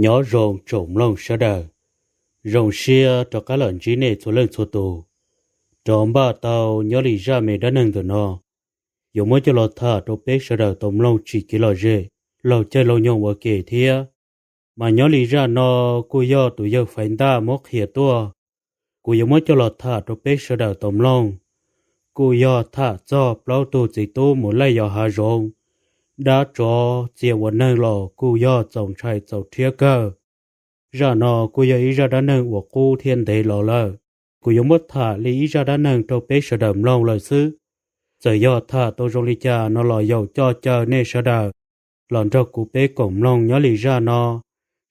Nyob zoo tsoom mloog sawv daws, zoo siab rov qab los ntsib nej txhua leej txhua tus. Rov npaj tau nyob li zaj me dab neeg ntawm no, yuav muab coj los tham rau peb sawv daws tau mloog tsim kev lom zem, laug caij laug nyoog ua ke thiab. Mas nyob li zaj no kuj yog tus yawg Faiv Ntaj muab qhia tuaj. Kuv yuav muab coj los tham rau peb sawv daws tau mloog, kuj yog tham txog plaub tug txiv tub mus laij yos hav zoov, dab tsov txia ua neeg los kuj yog txaus ntshai txaus rhiab kawg. Zaj no kuj yog ib zaj dab neeg uas qub thiab ntev los lawm. Kuv yuav muab tham li ib zaj dab neeg rau peb sawv daws mloog lawm xwb. Txawm yog tham tau zoo li cas no los yaum coj caw nej sawv daws los nrog kuv peb koom mloog nyob li zaj no,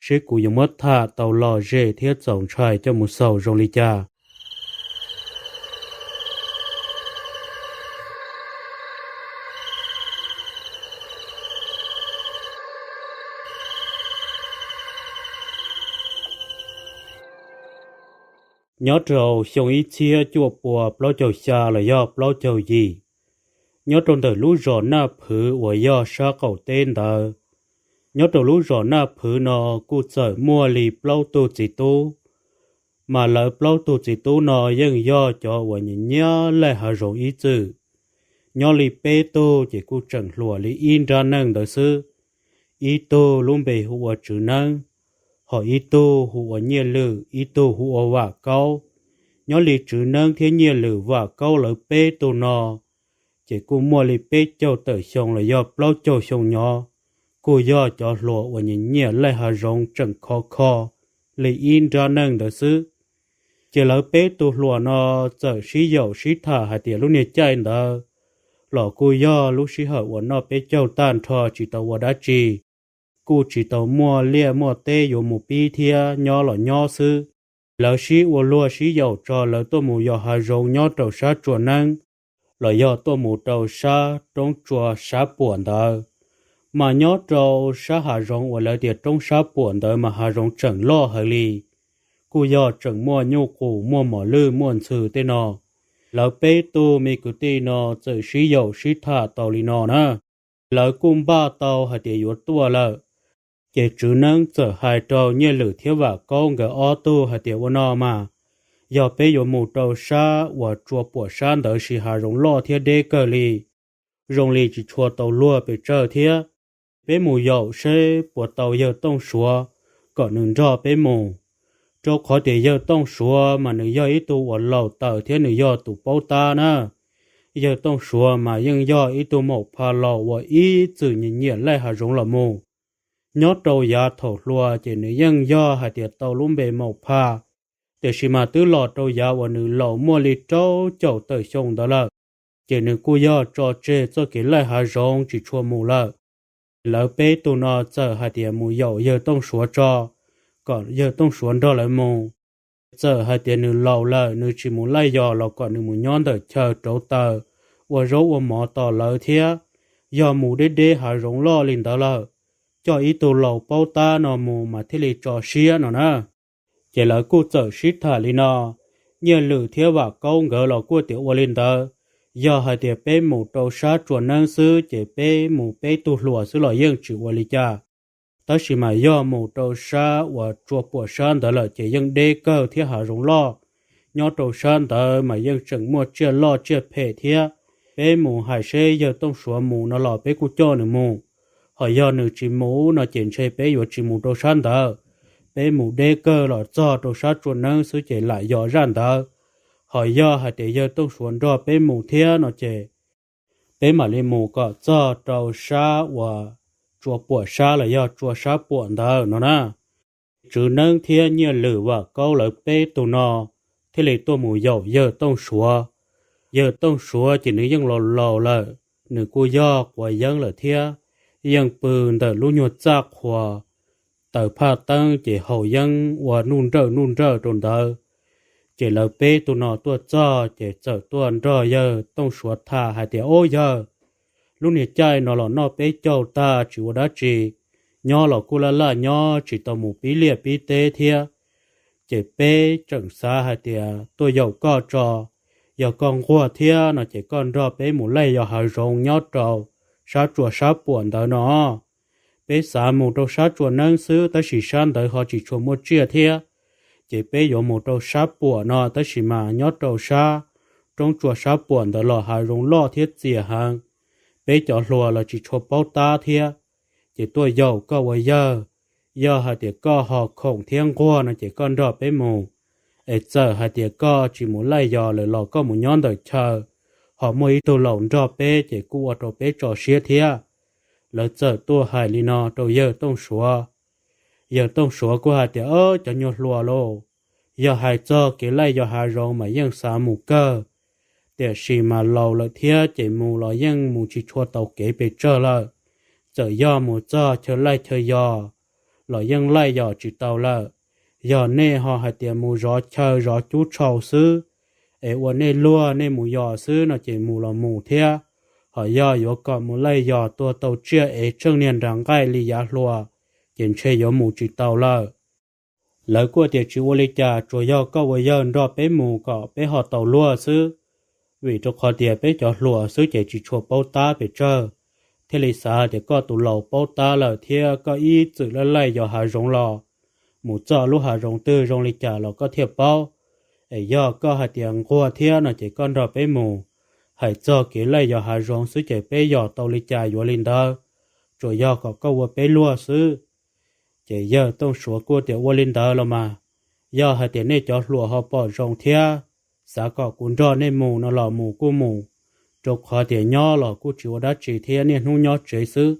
seb kuv yuav muab tham tau lom zem thiab txaus ntshai coj mus xaus zoo li cas. Nyob rau xyoo ib txhiab cuaj pua plaub caug xya los yog plaub caug yim, nyob rau ntawm lub zos Naj Phwv uas yog sab qaum teb ntawd, nyob rau lub zos Naj Phwv no kuj txawm muaj li plaub tug txiv tub. Mas lawv plaub tug txiv tub no yeej yog cov uas nyiam nyiam laij hav zoov ib txwm. Nyob li peb tug ces kuj tseem hluas li ib nrab neej ntawd xwb. Ib tug lub npe hu ua Tswv Neeb, ho ib tug hu ua Nyiaj Lwm, ib tug hu ua Vam Kaub. Nyob li Tswv Neeb thiab Nyiaj Lwm, Vam Kaub lawv peb tug no ces kuj muaj li peb caug tawm xyoo los yog plaub caug xyoo nyob, kuj yog cov hluas uas nyiam nyiam laij hav zoov tseem khov kho li ib nrab neej ntawd xwb. Ces lawv peb tug hluas no txawm sib yaum sib tham hais tias lub niag caij ntawd los kuj yog lub sij hawm uas noj peb caug tag nrho tsis tau ua dab tsi, kuj tsis tau muaj liaj muaj teb yuav mus pib thiab, nyob los nyob xwb. Lawv sib ua luag sib yaum tso lawv tuaj mus yos hav zoov nyob rau sab tsua neeb, los yog tuaj mus rau sab roob tsua sab puam ntawd. Mas nyob rau sab hav zoov uas lawv tias roob sab puam ntawd mas hav zoov tseem loj heev li, kuj yog tseem muaj nyuj qus muaj mos lwj muaj ntxhw tej no. Lawv peb tug me kwv tij no txawm sib yaum sib tham tau li no na, lawv kuj npaj tau hais tias yuav tuaj lawm. Ces Tswv Neeb txawm hais rau Nyiaj Lwm thiab Vam Kaub nkawd ob tug hais tias ua no mas, yog peb yuav mus rau sab uas tsua puam sab ntawd sis hav zoov loj thiab deb kawg li, zoo li tsis tshua tau luag pes tsawg thiab. Peb mus yaum seb puas tau yawg Tooj Suav kom nws nrog peb mus, rau qhov tias yawg Tooj Suav mas nws yog ib tug uas laus taws thiab nws yog tus paub tab na. Yawg Tooj Suav mas yeej yog ib tug maum pha laus uas ib txwm nyiam nyiam laij hav zoov los mus. Nyob rau yav thaum hluas ces nws yeej yog hais tias tau lub npe maum pha, tiam sis mas twb los rau yav uas nws laus muaj li rau caum tawm xyoo ntawd lawm, ces nws kuj yog tso tseg txoj kev laij hav zoov tsis tshua mus lawm. Lawv peb tug no txawm hais tias mus yaum yawg Tooj Suav tso, kom yawg Tooj Suav nrog lawv mus. Txawm hais tias nws laus lawm nws tsis mus laij yos los kom nws mus nyob ntawm chaw rauv taws, ua zaub ua mov tos lawv thiab. Yog mus deb deb hav zoov loj li ntawd lawm, coj ib tug laus paub tab no mus mas thiaj li tso siab no na. Ces lawv kuj txawm sib tham li no, Nyiaj Lwm thiab Vam Kaub nkawd los kuj tias ua li ntawd, yog hais tias peb mus rau sab tsua neeb xwb ces peb mus peb tug hluas xwb los yeej tsis ua li cas. Tab sis mas yog mus rau sab uas tsua puam sab ntawd lawm ces yeej deb kawg thiab hav zoov loj. Nyob rau sab ntawd mas yeej tseem muaj tsiaj loj tsiaj phem thiab. Peb mus hais seb yawg Tooj Suav mus no los peb kuj coj nws mus. Ho yog nws tsis mus no ces ntshe peb yuav tsis mus rau sab ntawd. Peb mus deb kawg los txog rau sab tsua neeb xwb ces lam yos zaj ntawd. Ho yog hais tias yawg Tooj Suav nrog peb mus thiab no ces peb mam li mus kom txog rau sab uas tsua puam sab los yog tsua sab puam ntawd no na. Tswv Neeb thiab Nyiaj Lwm Vam Kaub lawv peb tug no thiaj li tuaj mus yaum yawg Tooj Suav. Yawg Tooj Suav ces nws yeej laus laus lawm, nws kuj yog quav yeeb lawm thiab, yeej pw ntawm lub nyuag txaj qhua, taws phaj teeb ces haus yeeb ua nuj nrawj nuj nrawj rau ntawd. Ces lawv peb tug no tuaj txog ces txawm tuaj nrog yawg Tooj Suav tham hais tias, Ob yawg, lub niag caij no los noj peb caug tag tsis ua dab tsi, nyob los kuj laj laj nyob tsis tau mus pib liaj pib teb thiab. Ces peb tseem xav hais tias tuaj yaum koj tso, yog koj nquag thiab no ces koj nrog peb mus laij yos hav zoov nyob rau sab tsua sab puam ntawd no. Peb xav mus rau sab Tsua Neeb xwb tab sis sab ntawd ho tsis tshua muaj tsiaj thiab, ces peb yuav mus rau sab Puam no tab sis mas nyob rau sab roob tsua sab Puam ntawd los hav zoov loj thiab txias heev, peb cov hluas los tsis tshua paub tab thiab. Ces tuaj yaum koj ua yawg, yog hais tias koj ho khoom thiab nquag no ces koj nrog peb mus. Es txawm hais tias koj tsis mus laij yos lawm los koj mus nyob ntawm chaw, ho muaj ib tug laus nrog peb ces kuj ua rau peb tso siab thiab. Lawv txawm tuaj hais li no rau yawg Tooj Suav. Yawg Tooj Suav kuj hais tias, Ob, cov nyuag hluas lauj, yog hais txog kev laij yos hav zoov mas yeej xav mus kawg, tiam sis mas laus lawm thiab ces mus los yeej mus tsis tshua tau kev pes tsawg lawm. Txawm yog mus txog chaw laij chaw yos los yeej laij yos tsis tau lawm. Yog nej ho hais tias mus zov chaw zov cub tshau xwb, es ua nej luag nej mus yos xwb no ces mus los mus thiab. Ho yog yuav kom mus laij yos tua tau tsiaj es tsheej niag nras nqaij li yav hluas, ces ntshe yuav mus tsis tau lawm. Lawv kuj tias, Tsis ua li cas, tsuas yog koj ua yawg nrog peb mus kom peb ho tau luag xwb, vim rau qhov tias peb cov hluas xwb ces tsis tshua paub tab pes tsawg, thiaj li xav tias koj tus laus paub tab lawm thiab koj ib txwm laij laij yos hav zoov los, mus txog lub hav zoov twg zoo li cas los koj thiaj paub. Es yog koj hais tias nquag thiab no ces koj nrog peb mus, hais txog kev laij yos hav zoov xwb ces peb yos tau li cas yuav li ntawd, tsuas yog kom koj ua peb luag xwb. Ces yawg Tooj Suav kuj tias, Ua li ntawd los mas, yog hais tias nej cov hluas ho pom zoo thiab xav kom kuv nrog nej mus no los mus kuj mus, rau qhov tias nyob los kuj tsis ua dab tsi thiab niaj hnub nyob tsev xwb.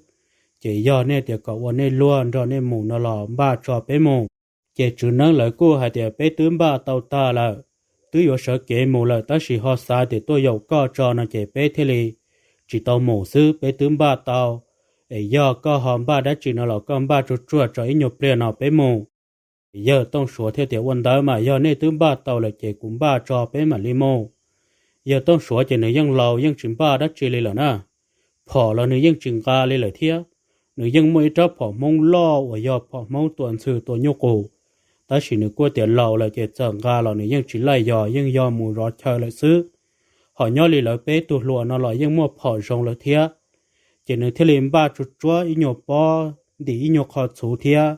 Ces yog nej tias kom ua nej luag nrog nej mus no los npaj tso peb mus. Ces tswv neeb lawv kuj hais tias, Peb twb npaj tau tag lawm, twb yuav sawv kev mus lawm tab sis ho xav tias tuaj yaum koj tso no ces peb thiaj li tsis tau mus xwb, peb twb npaj tau. Es yog koj ho npaj dab tsi no los koj npaj tsuag tsuag tso ib nyuag pliag no peb mus. Yawg Tooj Suav thiaj tias, Ua ntawd mas yog nej twb npaj tau lawm ces kuv npaj tso peb mam li mus. Yawg Tooj Suav ces nws yeej laus yeej tsis npaj dab tsi li lawm na, phom los nws yeej tsis nqa li lawm thiab. Nws yeej muaj ib rab phom Hmoob loj uas yog phom Hmoob tua ntxhw tua nyuj qus, tab sis nws kuj tias laus lawm ces txawm nqa los nws yeej tsis laij yos, yeej yog mus zov chaw lawm xwb. Ho nyob li lawv peb tug hluas no los yeej muaj phom zoo lawm thiab. Ces nws thiaj li npaj tsuag tsuag ib nyuag pob ntim ib nyuag qho txhuv thiab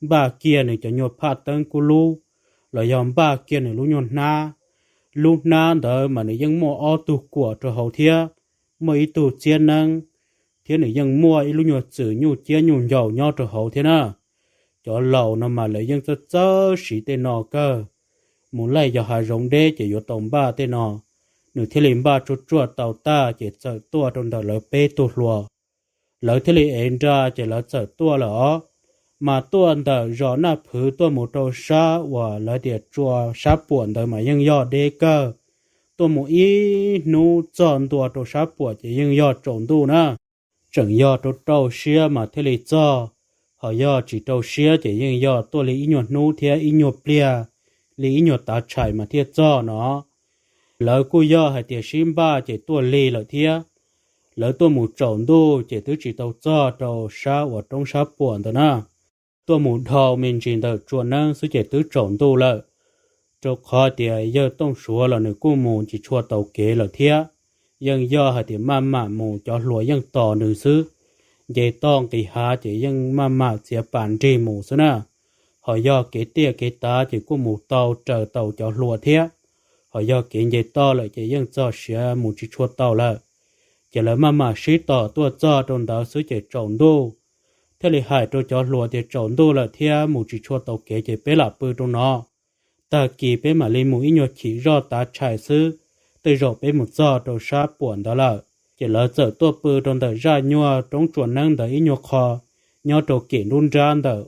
npaj kiag nws cov nyuag phaj teeb kub lub, los yog npaj kiag nws lub nyuag hnab. Lub hnab ntawd mas nws yeej muaj ob tug kuam rau hauv thiab, muaj ib tug txiab neeb, thiab nws yeej muaj ib lub nyuag txwm nyuj ciab nyuj ncaus nyob rau hauv thiab na. Cov laus no mas lawv yeej txawj txawj siv tej no kawg, mus laij yos hav zoov deb ces yuav tau npaj tej no. Nws thiaj li npaj tsuag tsuag tau tag ces txawm tuaj rau ntawm lawv peb tug hluas. Lawv thiaj li ev nra ces lawv txawm tuaj lawm os. Mas tuaj ntawm zos Naj Phwv tuaj mus rau sab uas lawv tias tsua sab Puam ntawd mas yeej yog deb kawg. Tuaj mus ib hnub txog ntua rau sab Puam ces yeej yog tsaus ntuj na. Tseem yog rau rau siab mas thiaj li txog, ho yog tsis rau siab ces yeej yog tuaj li ib nyuag hnub thiab ib nyuag pliag, li ib nyuag tav tshais mas thiaj txog no. Lawv kuj yog hais tias sib npaj ces tuaj lig lawm thiab. Lawv tuaj mus tsaus ntuj ces twb tsis tau txog rau sab uas roob sab Puam ntawd na. Tuaj mus dhau me ntsis ntawm tsua neeb xwb ces twb tsaus ntuj lawm, rau qhov tias yawg Tooj Suav los nws kuj mus tsis tshua tau kev lawm thiab. Yeej yog hais tias maj mam mus, cov hluas yeej tos nws xwb. Nce toj nqis hav ces yeej maj mam txiav pas nrig mus xwb na. Ho yog kev tiaj kev tav ces kuj mus tau raws tau cov hluas thiab. Ho yog kev nce toj lawm ces yeej txog siav mus tsis tshua tau lawm. Ces lawv maj mam sib tos tuaj txog rau ntawd xwb ces tsaus ntuj, thiaj li hais rau cov hluas tias tsaus ntuj lawm thiab mus tsis tshua tau kev ces peb lam pw rau no. Tag kis peb mam li mus ib nyuag chim zoj tav tshais xwb, tej zaum peb mus txog rau sab Puam ntawd lawm. Ces lawv txawm tuaj pw rau ntawm zaj nyuag roob tsua neeb ntawd ib nyuag qho, nyob rau kem nruab nrab ntawm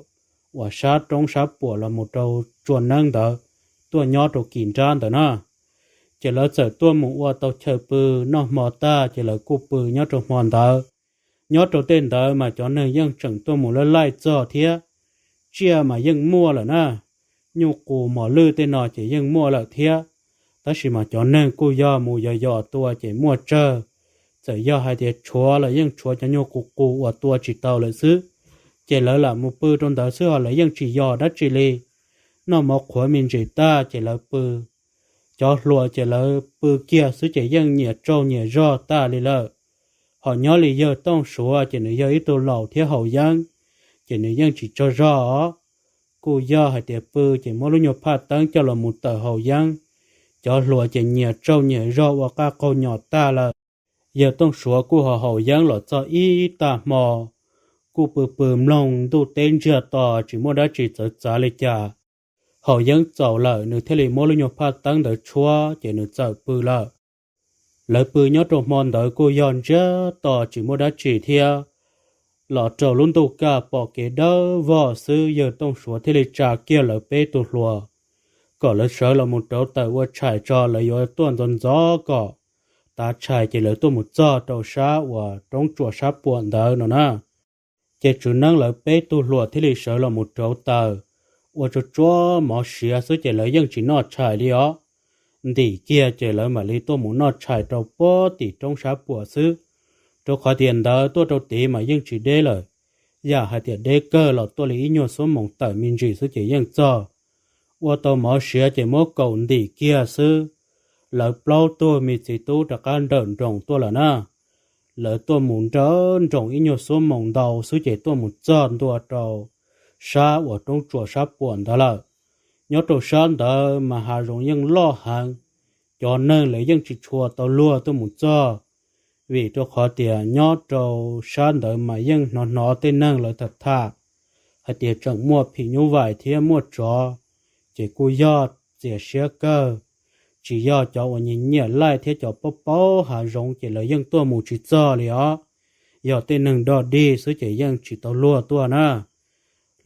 uas sab roob sab Puam los mus rau tsua neeb ntawd, tuaj nyob rau kis nrab ntawd na. Ces lawv txawm tuaj mus ua tau chaw pw, noj hmo tag ces lawv kuj pw nyob rau hmo ntawd. Nyob rau tej ntawd mas cov neeg yeej tseem tuaj mus laij laij txog thiab. Tsiaj mas yeej muaj lawm na, nyuj qus mos lwj tej no ces yeej muaj lawm thiab. Tab sis mas cov neeg kuj yog mus yos yos tua ces muaj tsawg. Txawm yog hais tias tshuav los yeej tshuav cov nyuag qus qus uas tua tsis tau lawm xwb. Ces lawv lam mus pw rau ntawd xwb ho lawv yeej tsis yos dab tsi li. Noj mov qhuav me ntsis tag ces lawv pw. Cov hluas ces lawv pw kiag xwb ces yeej nyias tsaug nyias zog tag li lawm. Ho nyob li yawg Tooj Suav ces nws yog ib tug laus thiab haus yeeb, ces nws yeej tsis tsaug zog. Kuj yog hais tias pw ces muab lub nyuag phaj teeb coj los mus tawm haus yeeb, cov hluas ces nyias tsaug nyias zog ua qaj qaug nyom tag lawm. Yawg Tooj Suav kuj ho haus yeeb los txog ib tag hmo, kuj pw pw mloog ntuj teb ntsiag to tsis muaj dab tsi txawv txav li cas. Haus yeeb txaus lawm nws thiaj li muab lub nyuag phaj teeb ntawd tshuab ces nws txawm pw lawm. Lawv pw nyob rau hmo ntawd kuj yog ntsiag to tsis muaj dab tsi thiab. Los rau lub ntuj kaj pom kev dawb vog xwb, yawg Tooj Suav thiaj li tsa kiag lawv peb tug hluas kom lawv sawv los mus rauv taws ua tshais tso, lawv yuav tuaj ntxov ntxov kom tav tshais ces lawv tuaj mus txog rau sab uas roob tsuas sab puam ntawd no na. Ces Tswv Neeb lawv peb tug hluas thiaj li sawv los mus rauv taws, ua tsuag tsuag mov siav xwb ces lawv yeej tsis noj tshais li os. Ntim kiag ces lawv mam li tuaj mus noj tshais rau puag tim roob sab puam xwb, rau qhov tias ntawd tuaj rau tid mas yeej tsis deb lawm. Yam hais tias deb kawg los tuaj li ib nyuag xuab moos tawm me ntsis xwb ces yeej txog. Ua tau mov siav ces muab kaum ntim kiag xwb, lawv plaub tug me txiv tub rov qab nrawm nroos tuaj lawm na. Lawv tuaj mus nrawm nroos ib nyuag xuab moos ntau xwb ces tuaj mus txog ntua rau sab uas roob tsuas sab puam ntawd lawm. Nyob rau sab ntawd mas hav zoov yeej loj heev, cov neeg lawv yeej tsis tshua tau luag tuaj mus txog, vim rau qhov tias nyob rau sab ntawd mas yeej hnov hnov tej neeg lawv tham tham hais tias tseem muaj phim nyuj vais thiab muaj tsov, ces kuj yog txias siab kawg. Tsis yog cov uas nyiam nyiam laij thiab cov paub paub hav zoov ces lawv yeej tuaj mus tsis txog li os. Yog tej neeg dog dig xwb ces yeej tsis tau luag tuaj na.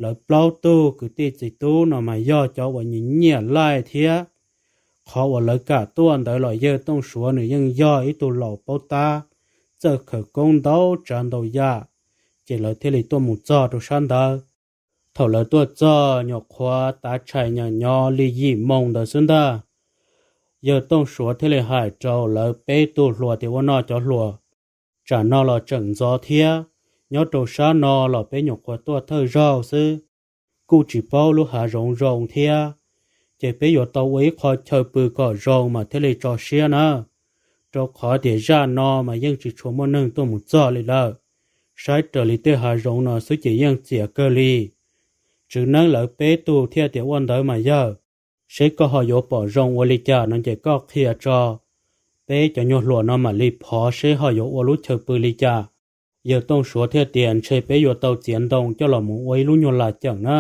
Lawv plaub tug kwv tij txiv tub no mas yog cov uas nyiam nyiam laij thiab. Qhov uas lawv kam tuaj ntawd los yawg Tooj Suav nws yeej yog ib tug laus paub tab, txawj khawv koob ntau tsav ntau yam, ces lawv thiaj li tuaj mus txog rau sab ntawd. Thaum lawv tuaj txog nyuam qhuav tav tshais nyoos nyoos li yim moos ntawd xwb ntag, yawg Tooj Suav thiaj li hais rau lawv peb tug hluas tias, Ua no cov hluas, tsam no los tseem ntxov thiab, nyob rau sab no los peb nyuam qhuav tuaj thawj zaug xwb, kuj tsis paub lub hav zoov zoo thiab, ces peb yuav tau ua ib qho chaw pw kom zoo mas thiaj li tso siab na, rau qhov tias zaj no mas yeej tsis tshua muaj neeg tuaj mus txog li lawm. Saib raws li tej hav zoov no xwb ces yeej txias kawg li. Tswv Neeb lawv peb tug thiaj tias, Ua ntawd mas yawg, seb koj ho yuav pom zoo ua li cas no ces koj qhia tso, peb cov nyuag hluas no mam li phov seb ho yuav ua lub chaw pw li cas. Yawg Tooj Suav thiaj tias, Ntshe peb yuav tau txiav ntoo coj los mus ua ib lub nyuag laj ceem na.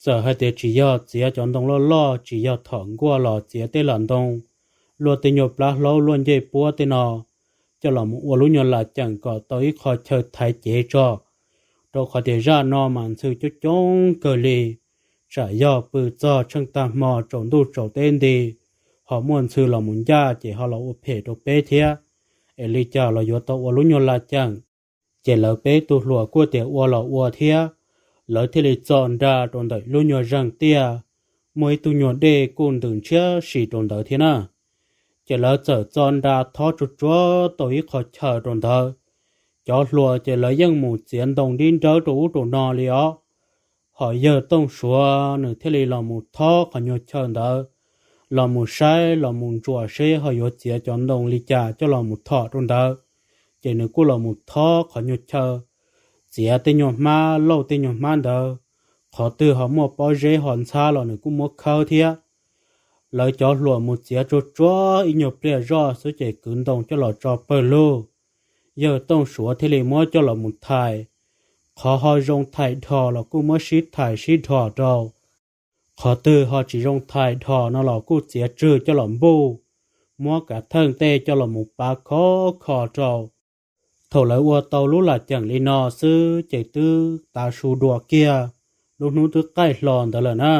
Txawm hais tias tsis yog txiav cov ntoo loj loj, tsis yog thom nkuaj los txiav tej laj ntoo, luaj tej nyuag plab hlaub luaj ncej puab tej no, coj los mus ua lub nyuag laj ceem kom tau ib qho chaw thaiv cev tso, rau qhov tias zaj no mas ntxhw coob coob kawg li. Tsam yog pw txog tsheej tag hmo tsaus ntuj tsaus teb nti, ho muaj ntxhw los mus ncaj ces ho los ua phem rau peb thiab. Es li cas los yuav tau ua lub nyuag laj ceem. Ces lawv peb tug hluas kuj tias ua los ua thiab, lawv thiaj li txo nra rau ntawm lub nyuag zeeg tiaj, muaj ib tug nyuag dej kuj ntws ntshiab si rau ntawd thiab na. Ces lawv txawm txo nra thob tsuag tsuag tau ib qho chaw rau ntawd. Cov hluas ces lawv yeej mus txiav ntoo dib nrawb rau ub rau no li os. Ho yawg Tooj Suav nws thiaj li los mus thob qhov nyuag chaw ntawd, los mus saib los mus ntsuas seb ho yuav txiav cov ntoo li cas coj los mus thom rau ntawd. Ces nws kuj los mus thob qhov nyuag chaw, txiav tej nyuag hmab lauj tej nyuag hmab ntawd, qhov twg ho muaj pob zeb ho ntxhab los nws kuj muab khawb thiab. Lawv cov hluas mus txiav tsuag tsuag ib nyuag pliag zoj xwb ces kwv ntoo coj los tso pawg lug. Yawg Tooj Suav thiaj li muab coj los mus thais. Qhov ho zoo thais dhos los kuj muab sib thais sib dhos rau. Qhov twg ho tsis zoo thais dhos no los kuj txiav tswg coj los npuj, muab kav theej tej coj los mus pav khov kho rau. Thaum lawv ua tau lub laj ceem li no xwb ces twb tav su dua kiag, lub hnub twb qaij hlo ntawd lawm na,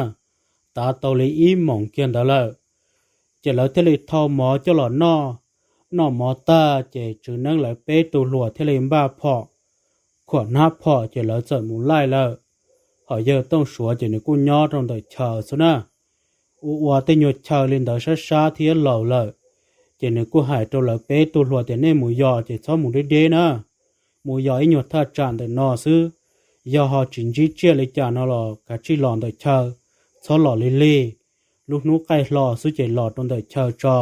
tav tau li ib moos kiag ntawd lawm. Ces lawv thiaj li thau mov coj los noj. Noj mov tag ces Tswv Neeb lawv peb tug hluas thiaj li npaj phom, khuam hnab phom ces lawv txawm mus laij lawm. Ho yawg Tooj Suav ces nws kuj nyob rau ntawm chaw xwb na. Ua ua tej nyuag chaw li ntawd sab sab thiab laus lawm, ces nws kuj hais rau lawv peb tug hluas tias, Nej mus yos ces txhob mus deb deb na, mus yos ib nyuag thaj tsam ntawm no xwb. Yog ho tsis ntsib tsiaj li cas no los kav tsij los ntawm chaw, txhob los lig lig. Lub hnub qaij hlo xwb ces los rau ntawm chaw tso.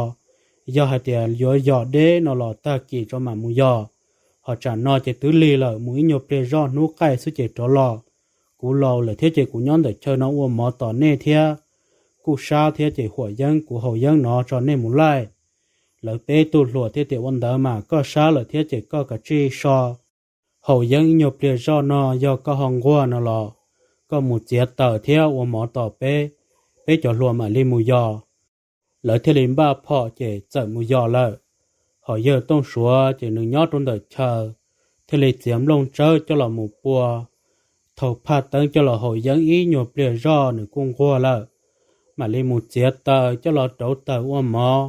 Yog hais tias yuav yos deb no los tag kis tso mam mus yos. Ho tsam no ces twb lig lawm, mus ib nyuag pliag zoj hnub qaij xwb ces rov los. Kuv laus lawm thiab ces kuv nyob ntawm chaw no ua mov tos nej thiab. Kuj sab thiab ces huam yeeb kuv haus yeeb no tso nej mus laij. Lawv peb tug hluas thiaj tias, Ua ntawd mas koj sab lawm thiab ces koj kav tsij so haus yeeb ib nyuag pliag zoj no, yog koj ho nquag no los koj mus txiav taws thiab ua mov tos peb, peb cov hluas mam li mus yos. Lawv thiaj li npaj phom ces txawm mus yos lawm. Ho yawg Tooj Suav ces nws nyob rau ntawm chaw, thiaj li txiav nplooj tsawb coj los mus pua, thau phaj teeb coj los haus yeeb ib nyuag pliag zoj nws kuj nquag lawm, mam li mus txiav taws coj los rauv taws ua mov.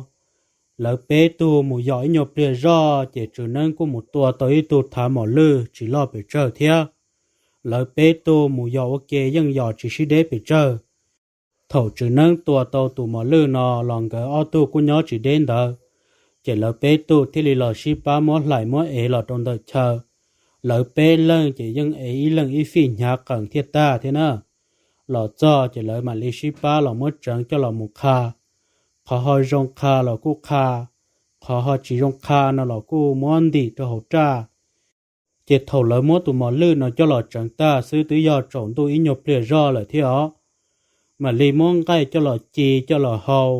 Lawv peb tug mus yos ib nyuag pliag zoj ces Tswv Neeb kuj mus tua tau ib tug thav mos lwj tsis loj pes tsawg thiab. Lawv peb tug mus yos ua ke yeej yos tsis sib deb pes tsawg. Thaum Tswv Neeb tua tau tus mos lwj no los nkawd ob tug kuj nyob tsis deb ntawd, ces lawv peb tug thiaj li los sib pab muab hlais muab ev los rau ntawm chaw. Lawv peb leeg ces yeej ev ib leeg ib fij hnyav qees thiaj tag thiab na. Los txog ces lawv mam li sib pab los muab tseev coj los mus qha. Qhov ho zoo qha los kuj qha, qhov ho tsis zoo qha no los kuj muab ntim rau hauv raj. Ces thaum lawv muab tus mos lwj no coj los tseev tag xwb twb yog tsaus ntuj ib nyuag pliag zoj lawm thiab os. Mam li muab nqaij coj los ci coj los hau,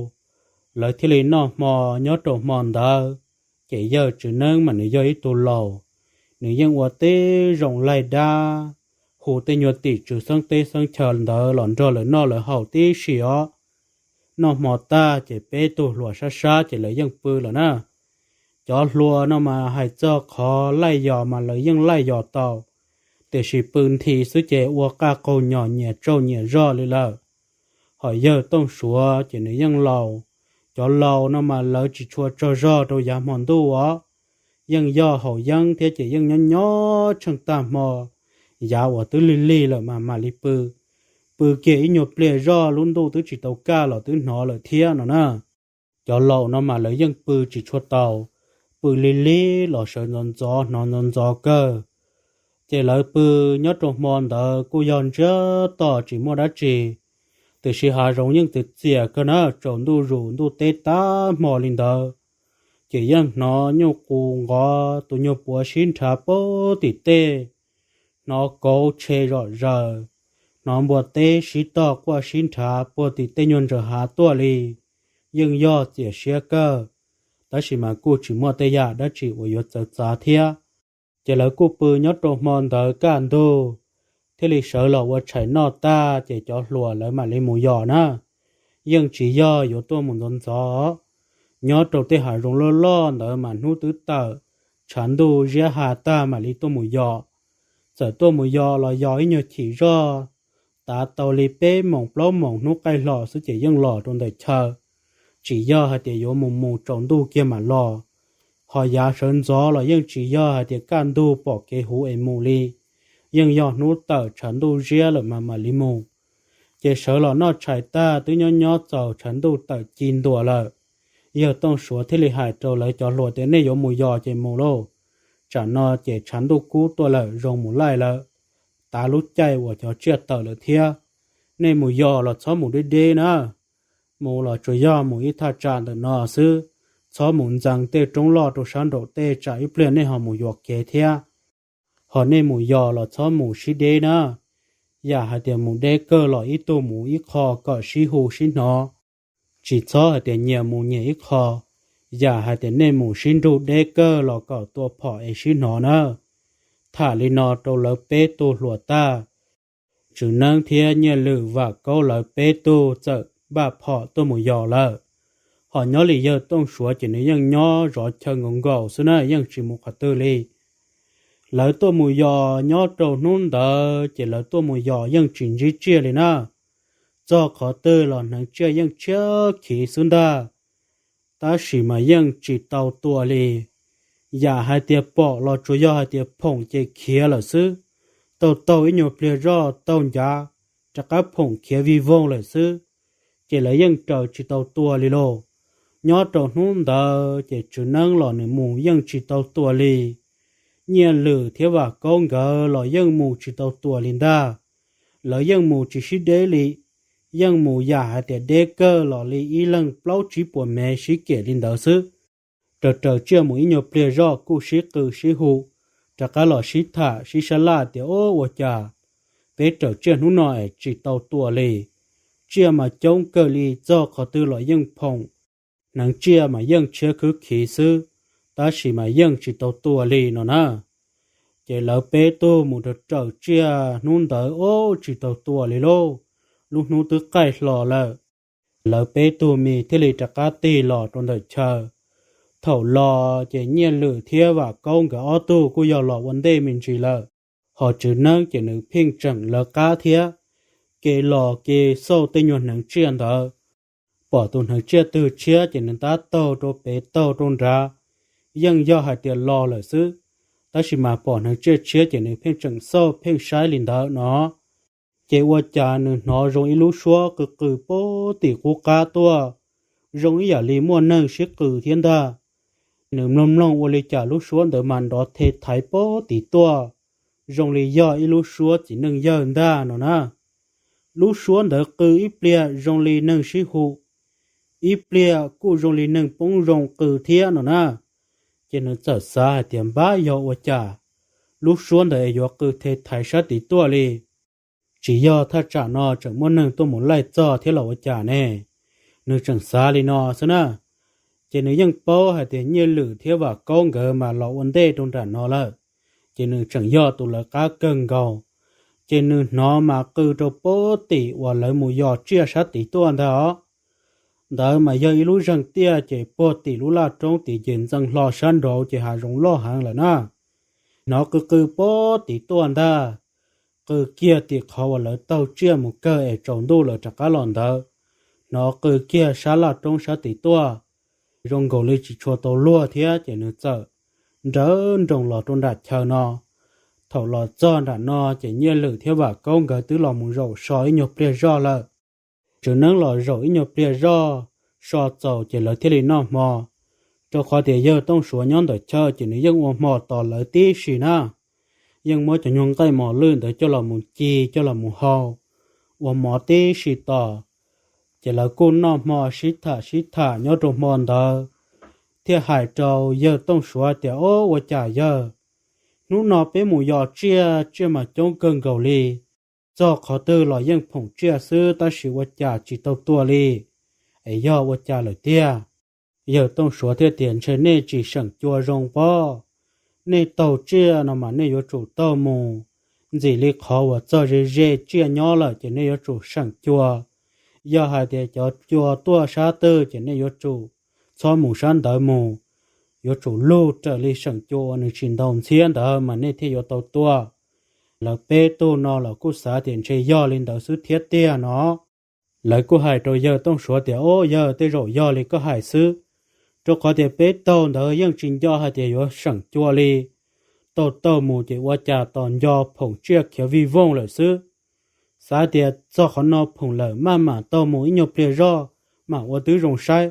lawv thiaj li noj hmo. Nyob rau hmo ntawd ces yawg Tswv Neeb mas nws yog ib tug laus, nws yeej ua tib zoo laig dab, hu tej nyuag tim tswv xeeb teb xeeb chaw ntawd los nrog lawv noj lawv haus tib si os. Noj hmo tag ces peb tug hluas sab sab ces lawv yeej pw lawm na. Cov hluas no mas hais txog qhov laij yos mas lawv yeej laij yos tau, tiam sis pw nthi xwb ces ua qaj qaug nyos nyias tsaug nyias zog li lawm. Ho yawg Tooj Suav ces nws yeej laus. Cov laus no mas lawv tsis tshua tsaug zog rau yav hmo ntuj os, yeej yog haus yeeb thiab ces yeej nyob nyob tsheej tag hmo. Yav uas twb lig lig lawm mas mam li pw, pw kiag ib nyuag pliag zoj lub ntuj twb tsis tau kaj los twb hnov lawm thiab no na. Cov laus no mas lawv yeej pw tsis tshua tau, pw lig lig los sawv ntxov ntxov hnov ntxov ntxov kawg. Ces lawv pw nyob rau hmo ntawd kuj yog ntsiag to tsis muaj dab tsi, tiam sis hav zoov yeej txias txias kawg na, tsaus ntuj zus ntuj teb tab hmo li ntawd. Ces yeej hnov nyuj qus nqov tus nyuag puav sib nrhav puag tim tej, hnov kauv tshe zom zaws, hnov npua teb sib tog quaj sib nrhav puag tim tej nyuag ntsaws hav tuaj li. Yeej yog txias siab kawg, tab sis mas kuj tsis muaj tej yam dab tsi uas yuav txawv txav thiab. Ces lawv kuj pw nyob rau hmo ntawd kaj ntug, thiaj li sawv los ua tshais noj tag ces cov hluas lawv mam li mus yos na. Yeej tsis yog yuav tuaj mus ntxov ntxov, nyob rau tej hav zoov loj loj ntawd mas hnub twb tawm, tshav ntuj ziab ha tag mam li tuaj mus yos. Txawm tuaj mus yos los yos ib nyuag chim zog, tav tau li peb moos plaub moos hnub qaij hlo xwb ces yeej los rau ntawm chaw. Tsis yog hais tias yuav mus mus tsaus ntuj kiag mam los. Ho yav sawv ntxov los yeej tsis yog hais tias kaj ntug pom kev huv es mus li, yeej yog hnub tawm tshav ntuj ziab lawm mas mam li mus. Ces sawv los noj tshais tag twb nyob nyob txaus tshav ntuj tawm ci ntua lawm. Yawg Tooj Suav thiaj li hais rau lawv cov hluas tias, Nej yuav mus yos ces mus lauj, tsam no ces tshav ntuj kub tuaj lawm zoo mus laij lawm. Tav lub caij uas cov tsiaj tawm lawm thiab. Nej mus yos los txhob mus deb deb na, mus los tsuas yog mus ib thaj tsam ntawm no xwb, txhob mus ntxeev tej roob loj rau sab nraum tej tsam ib pliag nej ho mus yuam kev thiab. Ho nej mus yos los txhob mus sib deb na, yam hais tias mus deb kawg los ib tug mus ib qho kom sib hu sib hnov. Tsis txhob hais tias nyias mus nyias ib qho, yam hais tias nej mus sib nrug deb kawg los kom tua phom es sib hnov na. Tham li no rau lawv peb tug hluas tag, Tswv Neeb thiab Nyiaj Lwm Vam Kaub lawv peb tug txawm npaj phom tuaj mus yos lawm. Ho nyob li yawg Tooj Suav ces nws yeej nyob zov chaw nkaus nkaus xwb na, yeej tsis mus qhov twg li. Lawv tuaj mus yos nyob rau hnub ntawd ces lawv tuaj mus yos yeej tsis ntsib tsiaj li na. Txog qhov twg los hneev tsiaj yeej tshiab khiv xwb ntag, tab sis mas yeej tsis tau tua li. Yam hais tias pom los tsuas yog hais tias phoom ces khiav lawm xwb, taug taug ib nyuag pliag zoj taug ncav, rov qab phoom khiav vij voog lawm xwb, ces lawv yeej raws tsis tau tua li lauj. Nyob rau hnub ntawd ces Tswv Neeb los nws mus yeej tsis tau tua li. Nyiaj Lwm thiab Vam Kaub nkawd los yeej mus tsis tau tua li ntag. Lawv yeej mus tsis sib deb li, yeej mus yam hais tias deb kawg los li ib leeg plaub tsib puas mev sib kem li ntawd xwb. Raws raws tsiaj mus ib nyuag pliag zoj kuj sib qw sib hu, rov qab los sib tham sib sab laj tias, Ua cas peb raws tsiaj hnub no es tsis tau tua li. Tsiaj mas coob kawg li, txog qhov twg los yeej phoom, hneev tsiaj mas yeej tshiab khwb khiv xwb, tab sis mas yeej tsis tau tua li no na. Ces lawv peb tug mus raws tsiaj hnub ntawd ob tsis tau tua li lauj, lub hnub twb qaij hlo lawm. Lawv peb tug me thiaj li rov qab tig los rau ntawm chaw. Thaum los ces Nyiaj Lwm thiab Vam Kaub nkawd ob tug kuj yog los ua ntej me ntsis lawm, ho Tswv Neeb ces nws pheej tseem lawv qab thiab, ke los ke xauj tej nyuag hneev tsiaj ntawd. Pom tus hneev tsiaj twg tshiab ces nws tab taug rau pem taug rau nrad, yeej yog hais tias los lawm xwb, tab sis mas pom hneev tsiaj tshiab ces nws pheej tseem xauj pheej saib li ntawd no. Ces ua cas nws hnov zoo ib lub suab qw qw puag tim qub qab tuaj, zoo ib yam li muaj neeg sib qw thiab ntag. Nws mloog mloog ua li cas lub suab ntawd mas nrov the thaiv puag tim tuaj, zoo li yog ib lub suab txiv neej yawg ntag no na. Lub suab ntawd qw ib pliag zoo li neeg sib hu, ib pliag kuj zoo li neeg poob zoo qw thiab no na. Ces nws txawm xav hais tias npab yog ua cas lub suab ntawd es yuav qw the thaiv sab tid tuaj li. Tsis yog thaj tsam no tseem muaj neeg tuaj mus laij txog thiab los ua cas ne? Nws tseem xav li no xwb na. Ces nws yeej paub hais tias Nyiaj Lwm thiab Vam Kaub nkawd mas los ua ntej rau nram no lawm, ces nws tseem yog tus lawv qab kawg nkaus. Ces nws hnov mas qw rau puag tim uas lawv mus yos tsiaj sab tid tuaj ntag os. Ntawd mas yog ib lub zeeg tiaj ces puag tim lub laj roob tim ces ntxeev hlo sab nraud ces hav zoov loj heev lawm na. Hnov qw qw puag tim tuaj ntag, qw kiag tim qhov uas lawv taug tsiaj mus kawg es tsaus ntuj lawv rov qab los ntawd, hnov qw kiag sab laj roob sab tid tuaj, zoo nkaus li tsis tshua tau luag thiab ces nws txawm nrawv nroos los rau nram chaw no. Thaum los txog nram no ces Nyiaj Lwm thiab Vam Kaub nkawd twb los mus zaum so ib nyuag pliag zoj lawm. Tswv Neeb los zaum ib nyuag pliag zoj, so txaus ces lawv thiaj li noj hmo. Rau qhov tias yawg Tooj Suav nyob ntawm chaw ces nws yeej ua hmo tos lawv tib si na. Yeej muab cov nyuag nqaij mos lwj ntawd coj los mus ci coj los mus hau, ua hmo tib si tos. Ces lawv kuj noj hmo sib tham sib tham nyob rau hmo ntawd, thiaj hais rau yawg Tooj Suav tias, Ob, ua cas yawg, hnub no peb mus yos tsiaj, tsiaj mas coob kawg nkaus li, txog qhov twg los yeej phoom tsiaj xwb tab sis ua cas tsis tau tua li, es yog ua cas lawm tiag? Yawg Tooj Suav thiaj tias, Ntshe nej tsis seem cua zoo pob. Nej taug tsiaj no mas nej yuav tsum taug mus ntxim li qhov uas txog ze ze tsiaj nyob lawm ces nej yuav tsum seem cua. Yog hais tias cov cua tuaj sab twg ces nej yuav tsum txhob mus sab ntawd mus, yuav tsum lug raws li seem cua uas nws tsis ntaus ntxhiab ntawd mas nej thiaj yuav tau tua. Lawv peb tug no los kuj xav tias ntshe yog li ntawd xwb thiab tiag no. Lawv kuj hais rau yawg Tooj Suav tias, Ob, yawg, tej zaum yog li koj hais xwb, rau qhov tias peb taug ntawd yeej tsis nco hais tias yuav seem cua li. Taug taug mus ces ua cas tos nco phoom tsiaj khiav vij voog lawm xwb. Xav tias txog qhov no phoom lawm maj mam taug mus ib nyuag pliag zoj, mam ua twb zoo saib.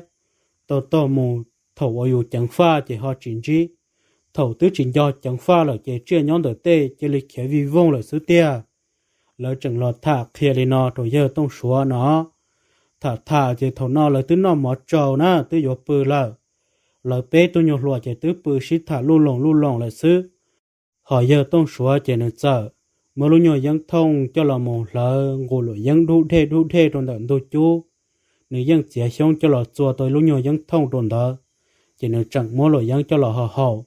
Taug taug mus, thaum uas yus ceev faj ces ho tsis ntsib, thaum twb tsis nco ceev faj lawm ces tsiaj nyob ntawm tej cia li khiav vij voog lawm xwb tiag. Lawv tseem los tham qhia li no rau yawg Tooj Suav no. Tham tham ces thaum no lawv twb noj mov tsau na, twb yuav pw lawm. Lawv peb tug nyuag hluas ces twb pw sib tham luj loos luj loos lawm xwb. Ho yawg Tooj Suav ces nws txawm muab lub nyuag yeeb thooj coj los mus hlawv nqus luam yeeb dub dhej dub dhej rau ntawm ntug cub. Nws yeej txiav xyoob coj los txua tau lub nyuag yeeb thooj rau ntawd, ces nws tseem muab luam yeeb coj los haus haus.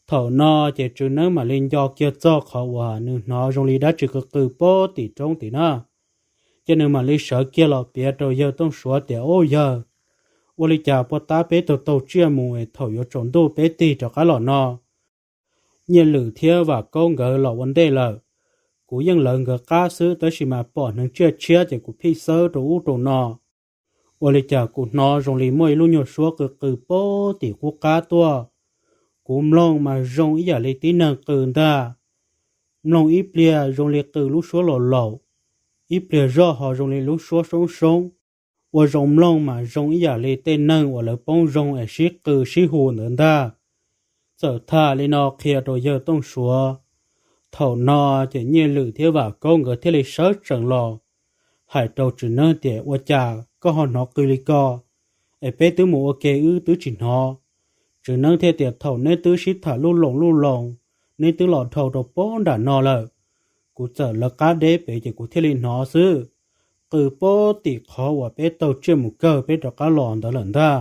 Thaum no ces Tswv Neeb mam li nco kiag txog qhov uas nws hnov zoo li dab tsi qw qw puag tim roob tim na. Ces nws mam li sawv kiag los piav rau yawg Tooj Suav tias, Ub yawg, ua li cas puag ta peb taug taug tsiaj mus es thaum yuav tsaus ntuj peb tig rov qab los no, Nyiaj Lwm thiab Vam Kaub nkawd los ua ntej lawm. Kuv yeej lawv nkawd qab xwb tab sis mas pom hneev tsiaj tshiab ces kuv pheej xawb rau ub rau no. Ua li cas kuv hnov zoo li muaj ib lub nyuag suab qw qw puag tim qub qab tuaj. Kuv mloog mas zoo ib yam li tib neeg qw ntag. Mloog ib pliag zoo li qw lub suab laus laus, ib pliag zoj ho zoo li lub suab soob soob. Ua zoo mloog mas zoo ib yam li tej neeg uas lawv poob zoo es sib qw sib hu ntawd ntag. Txawm tham li no qhia rau yawg Tooj Suav. Thaum no ces Nyiaj Lwm thiab Vam Kaub nkawd thiaj li sawv tsees los hais rau Tswv Neeb tias, Ua cas koj ho hnov qw li ko, es peb twb mus ua ke wb twb tsis hnov? Tswv Neeb thiaj tias, Thaum neb twb sib tham luj loos luj loos, neb twb los dhau rau puag nram no lawm, kuv txawm lawv qab deb pem ces kuv thiaj li hnov xwb. Qw puag tim qhov uas peb taug tsiaj mus kawg peb rov qab los ntawd lawm ntag.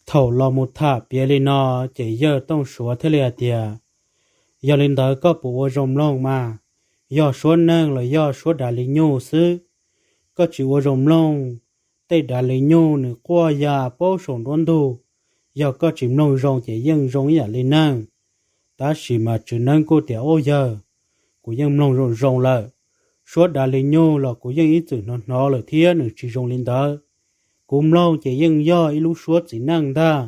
Thaum los mus tham piav li no ces yawg Tooj Suav thiaj li hais tias, yog li ntawd koj puas ua zoo mloog mas, yog suab neeg los yog suab dav li nyuj xwb, koj tsis ua zoo mloog. Tej dav li nyuj nws quaj ya paub saum nruab ntug, yog koj tsis mloog zoo ces yeej zoo ib yam li neeg. Tab sis mas Tswv Neeb kuj tias, ub yawg, kuv yeej mloog zoo zoo lawm. Suab dav li nyuj los kuv yeej ib txwm hnov hnov lawm thiab nws tsis zoo li ntawd. Kuv mloog ces yeej yog ib lub suab txiv neej ntag.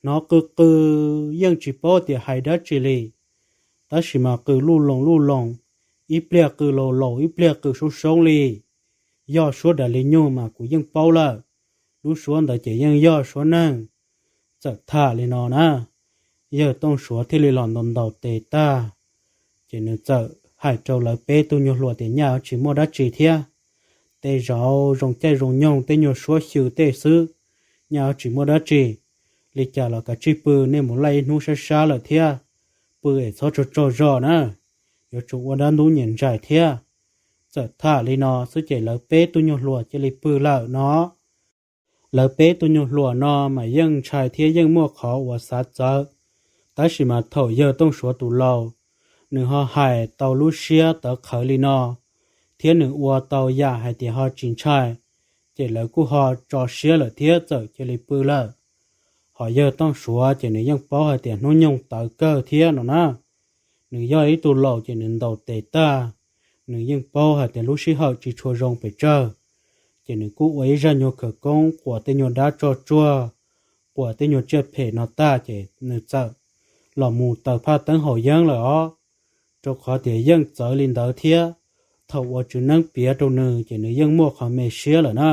Hnov qw qw yeej tsis paub tias hais dab tsi li, tab sis mas qw luj loos luj loos, ib pliag qw laus laus ib pliag qw soob soob li. Yog suab dav li nyuj mas kuv yeej paub lawm, lub suab ntawd ces yeej yog suab neeg. Txawm tham li no na, yawg Tooj Suav thiaj li los ntaus ntaus tes tag, ces nws txawm hais rau lawv peb tug nyuag hluas tias, nyaj tsis muaj dab tsi thiab, tej zaum zoo caij zoo nyoog tej nyuag suab xyw tej xwb, nyaj tsis muaj dab tsi. Li cas los kav tsij pw, nej mus laij ib hnub sab sab lawm thiab, pw es txhob tsaug tsaug zog na, yuav tsum ua dab ntub nyias ntsais thiab. Txawm tham li no xwb ces lawv peb tug nyuag hluas cia li pw lawm no. Lawv peb tug nyuag hluas no mas yeej ntshai thiab yeej muaj qhov uas xav txawv, tab sis mas thaum yawg Tooj Suav tus laus, nws ho hais tau lub siab tawv qhawv li no, thiab nws ua tau yam hais tias ho tsis ntshai, ces lawv kuj ho tso siab lawm thiab txawm cia li pw lawm. Hos yawg Tooj Suav ces nws yeej paub hais tias hnub nyoog tawv kawg thiab no na. Nws yog ib tug laus ces nws ntaus tes tag, nws yeej paub hais tias lub sij hawm tsis tshua zoo pes tsawg, ces nws kuj ua ib zaj nyuag khawv koob quas tej nyuag dab tsog tsuag, quas tej nyuag tsiaj phem no tag ces nws txawm los mus taws phaj teeb haus yeeb lawm os. Rau qhov tias yeej txawv li ntawd thiab, thaum uas Tswv Neeb piav rau nws ces nws yeej muaj qhov me siab lawm na.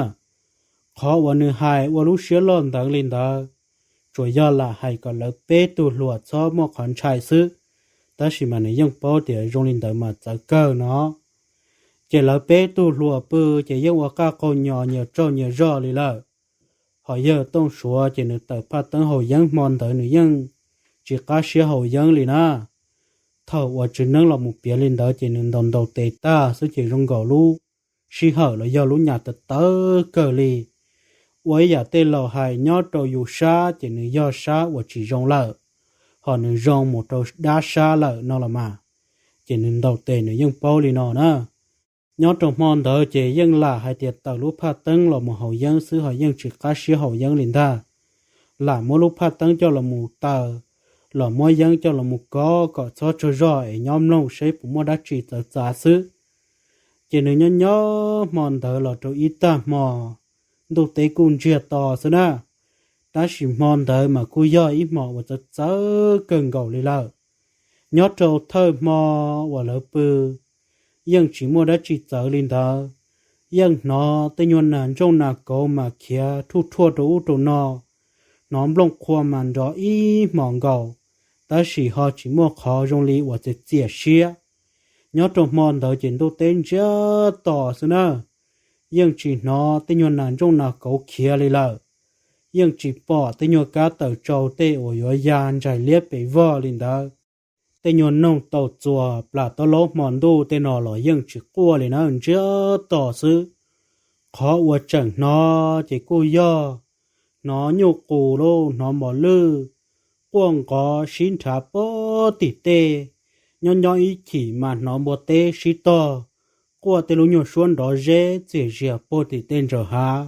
Qhov uas nws hais ua lub siab loj ntawd li ntawd, tsuas yog lam hais kom lawv peb tug hluas txhob muaj qhov ntshai xwb, tab sis mas nws yeej paub tias zoo li ntawd mas txawv kawg no. Ces lawv peb tug hluas pw ces yeej ua qaj qaug nyos nyias tsaug nyias zog li lawm. Hos yawg Tooj Suav ces nws taws phaj teeb haus yeeb hmo ntawd nws yeej tsis qab siab haus yeeb li na. Thaum uas Tswv Neeb los mus piav li ntawd ces nws ntaus ntaus tes tag xwb ces zoo nkaus lub sij hawm los yog lub nyas tawv tawv kawg li. Ua ib yam tej laus hais nyob rau yus sab ces nws yog sab uas tsis zoo lawm, hos nws zoo mus rau dab sab lawm no los mas. Ces nws ntaus tes nws yeej paub li no na. Nyob rau hmo ntawd ces yeej lam hais tias taws lub phaj teeb los mus haus yeeb xwb hos yeej tsis qab siab haus yeeb li ntag. Lam muab lub phaj teeb coj los mus taws, los muab yeeb coj los mus kov kom txhob tsaug zog es nyob mloog seb puas muaj dab tsi txawv txav xwb. Ces nws nyob nyob hmo ntawd los rau ib tag hmo, ntuj teb kuj ntsiag to xwb na. Tab sis hmo ntawd mas kuj yog ib hmo uas txawv txawv kawg nkaus li lawm. Nyob rau thawj hmo uas lawv pw, yeej tsis muaj dab tsi txawv li ntawd. Yeej hnov tej nyuag nas ntsooj nas kauv mas khiav thuj thuaj rau ub rau no, hnov nplooj qhuav mas nrov ib hmos nkaus, tab sis ho tsis muaj qhov zoo li uas txias txias siab. Nyob rau hmo ntawd ces ntuj teb ntsiag to xwb na, yeej tsis hnov tej nyuag nas ntsooj nas kauv khiav li lawm. Yeej tsis pom tej nyuag kab tawm tsau tej uas yuav ya ntsais liab pes vog li ntawd. Tej nyuag noog taus txuas plam taub laub hmo ntuj tej no los yeej tsis quaj li na, ntsiag to xwb. Qhov uas tseem hnov ces kuj yog hnov nyuj qus lauj, hnov mos lwj quaj nqov sib nrhav puag tim tej. Nyob nyob ib chim mas hnov npua teb sib tog quaj tej lub nyuag suab nrov zeb txias zias puag tim tej ntsaws hav.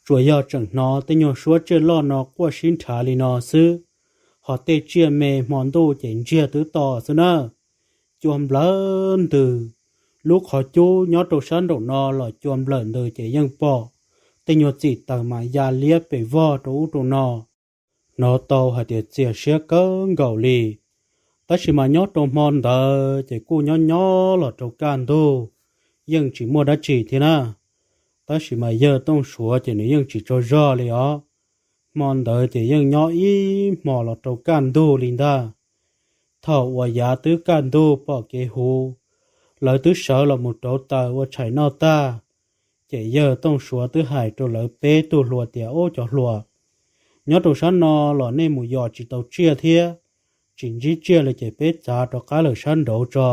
Tsuas yog tseem hnov tej nyuag suab tsiaj loj no quaj sib nrhav li no xwb, ho tej tsiaj me hmo ntuj ces ntsiag twb to xwb na. Cua nplawm ntws, lub qhov cub nyob rau sab nraum no los cua nplawm ntws ces yeej pom tej nyuag txim taws mas ya liab pes vog rau ub rau no. Hnov tau hais tias txias siab kawg nkaus li. Tab sis mas nyob rau hmo ntawd ces kuj nyob nyob los rau kaj ntug, yeej tsis muaj dab tsi thiab na. Tab sis mas yawg Tooj Suav ces nws yeej tsis tsaug zog li os. Hmo ntawd ces yeej nyob ib hmos los rau kaj ntug li ntag. Thaum uas yav twb kaj ntug pom kev huv, lawv twb sawv los mus rauv taws ua tshais noj tag, ces yawg Tooj Suav twb hais rau lawv peb tug hluas tias, ub cov hluas, nyob rau sab no los nej mus yos tsis tau tsiaj thiab, tsis ntsib tsiaj li ces peb txav rov qab lawm sab nraud tso.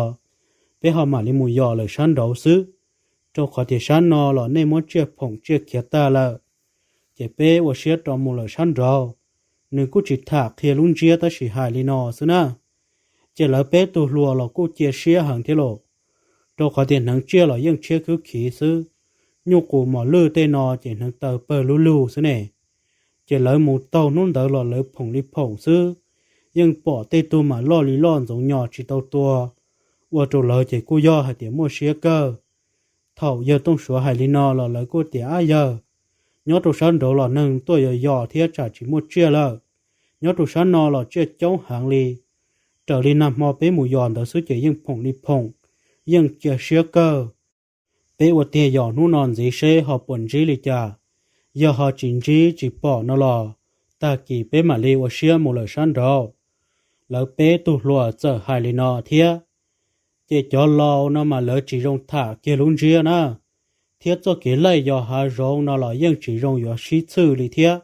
peb ho mam li mus yos lawm sab nraud xwb, rau qhov tias sab no los nej muab tsiaj phoom tsiaj khiav tag lawm, ces peb ua siab rov mus lawm sab nraud. Nws kuj tsis tham qhia lub ntsiab tab sis hais li no xwb na. Ces lawv peb tug hluas los kuj cia siab heev thiab los, rau qhov tias hneev tsiaj los yeej tshiab khwb khiv xwb, nyuj qus mos lwj tej no ces hneev taw pawg lug lug xwb ne. Ces lawv mus taug hnub ntawd los lawv phoom li phoom xwb, yeej pom tej tug mas loj li loj ntxoov nyos tsis tau tua, ua rau lawv ces kuj yog hais tias muaj siab kawg. Thaum yawg Tooj Suav hais li no los lawv kuj tias, Ab yawg, nyob rau sab nraud los neeg tuaj yos yos thiab tsam tsis muaj tsiaj lawm, nyob rau sab no los tsiaj coob heev li. Raws li nag hmo peb mus yos ntawd xwb ces yeej phoom li phoom, yeej cia siab kawg. Peb ua tiag yos hnub no ntxiv seb ho puas ntsib li cas. Yog ho tsis ntsib tsis pom no los tag kis peb mam li ua siab mus lawm sab nraud. Lawv peb tug hluas txawm hais li no thiab, ces cov laus no mas lawv tsis zoo tham kiag lub ntsiab na, thiab txoj kev laij yos hav zoov no los yeej tsis zoo yuav sib txhwj li thiab.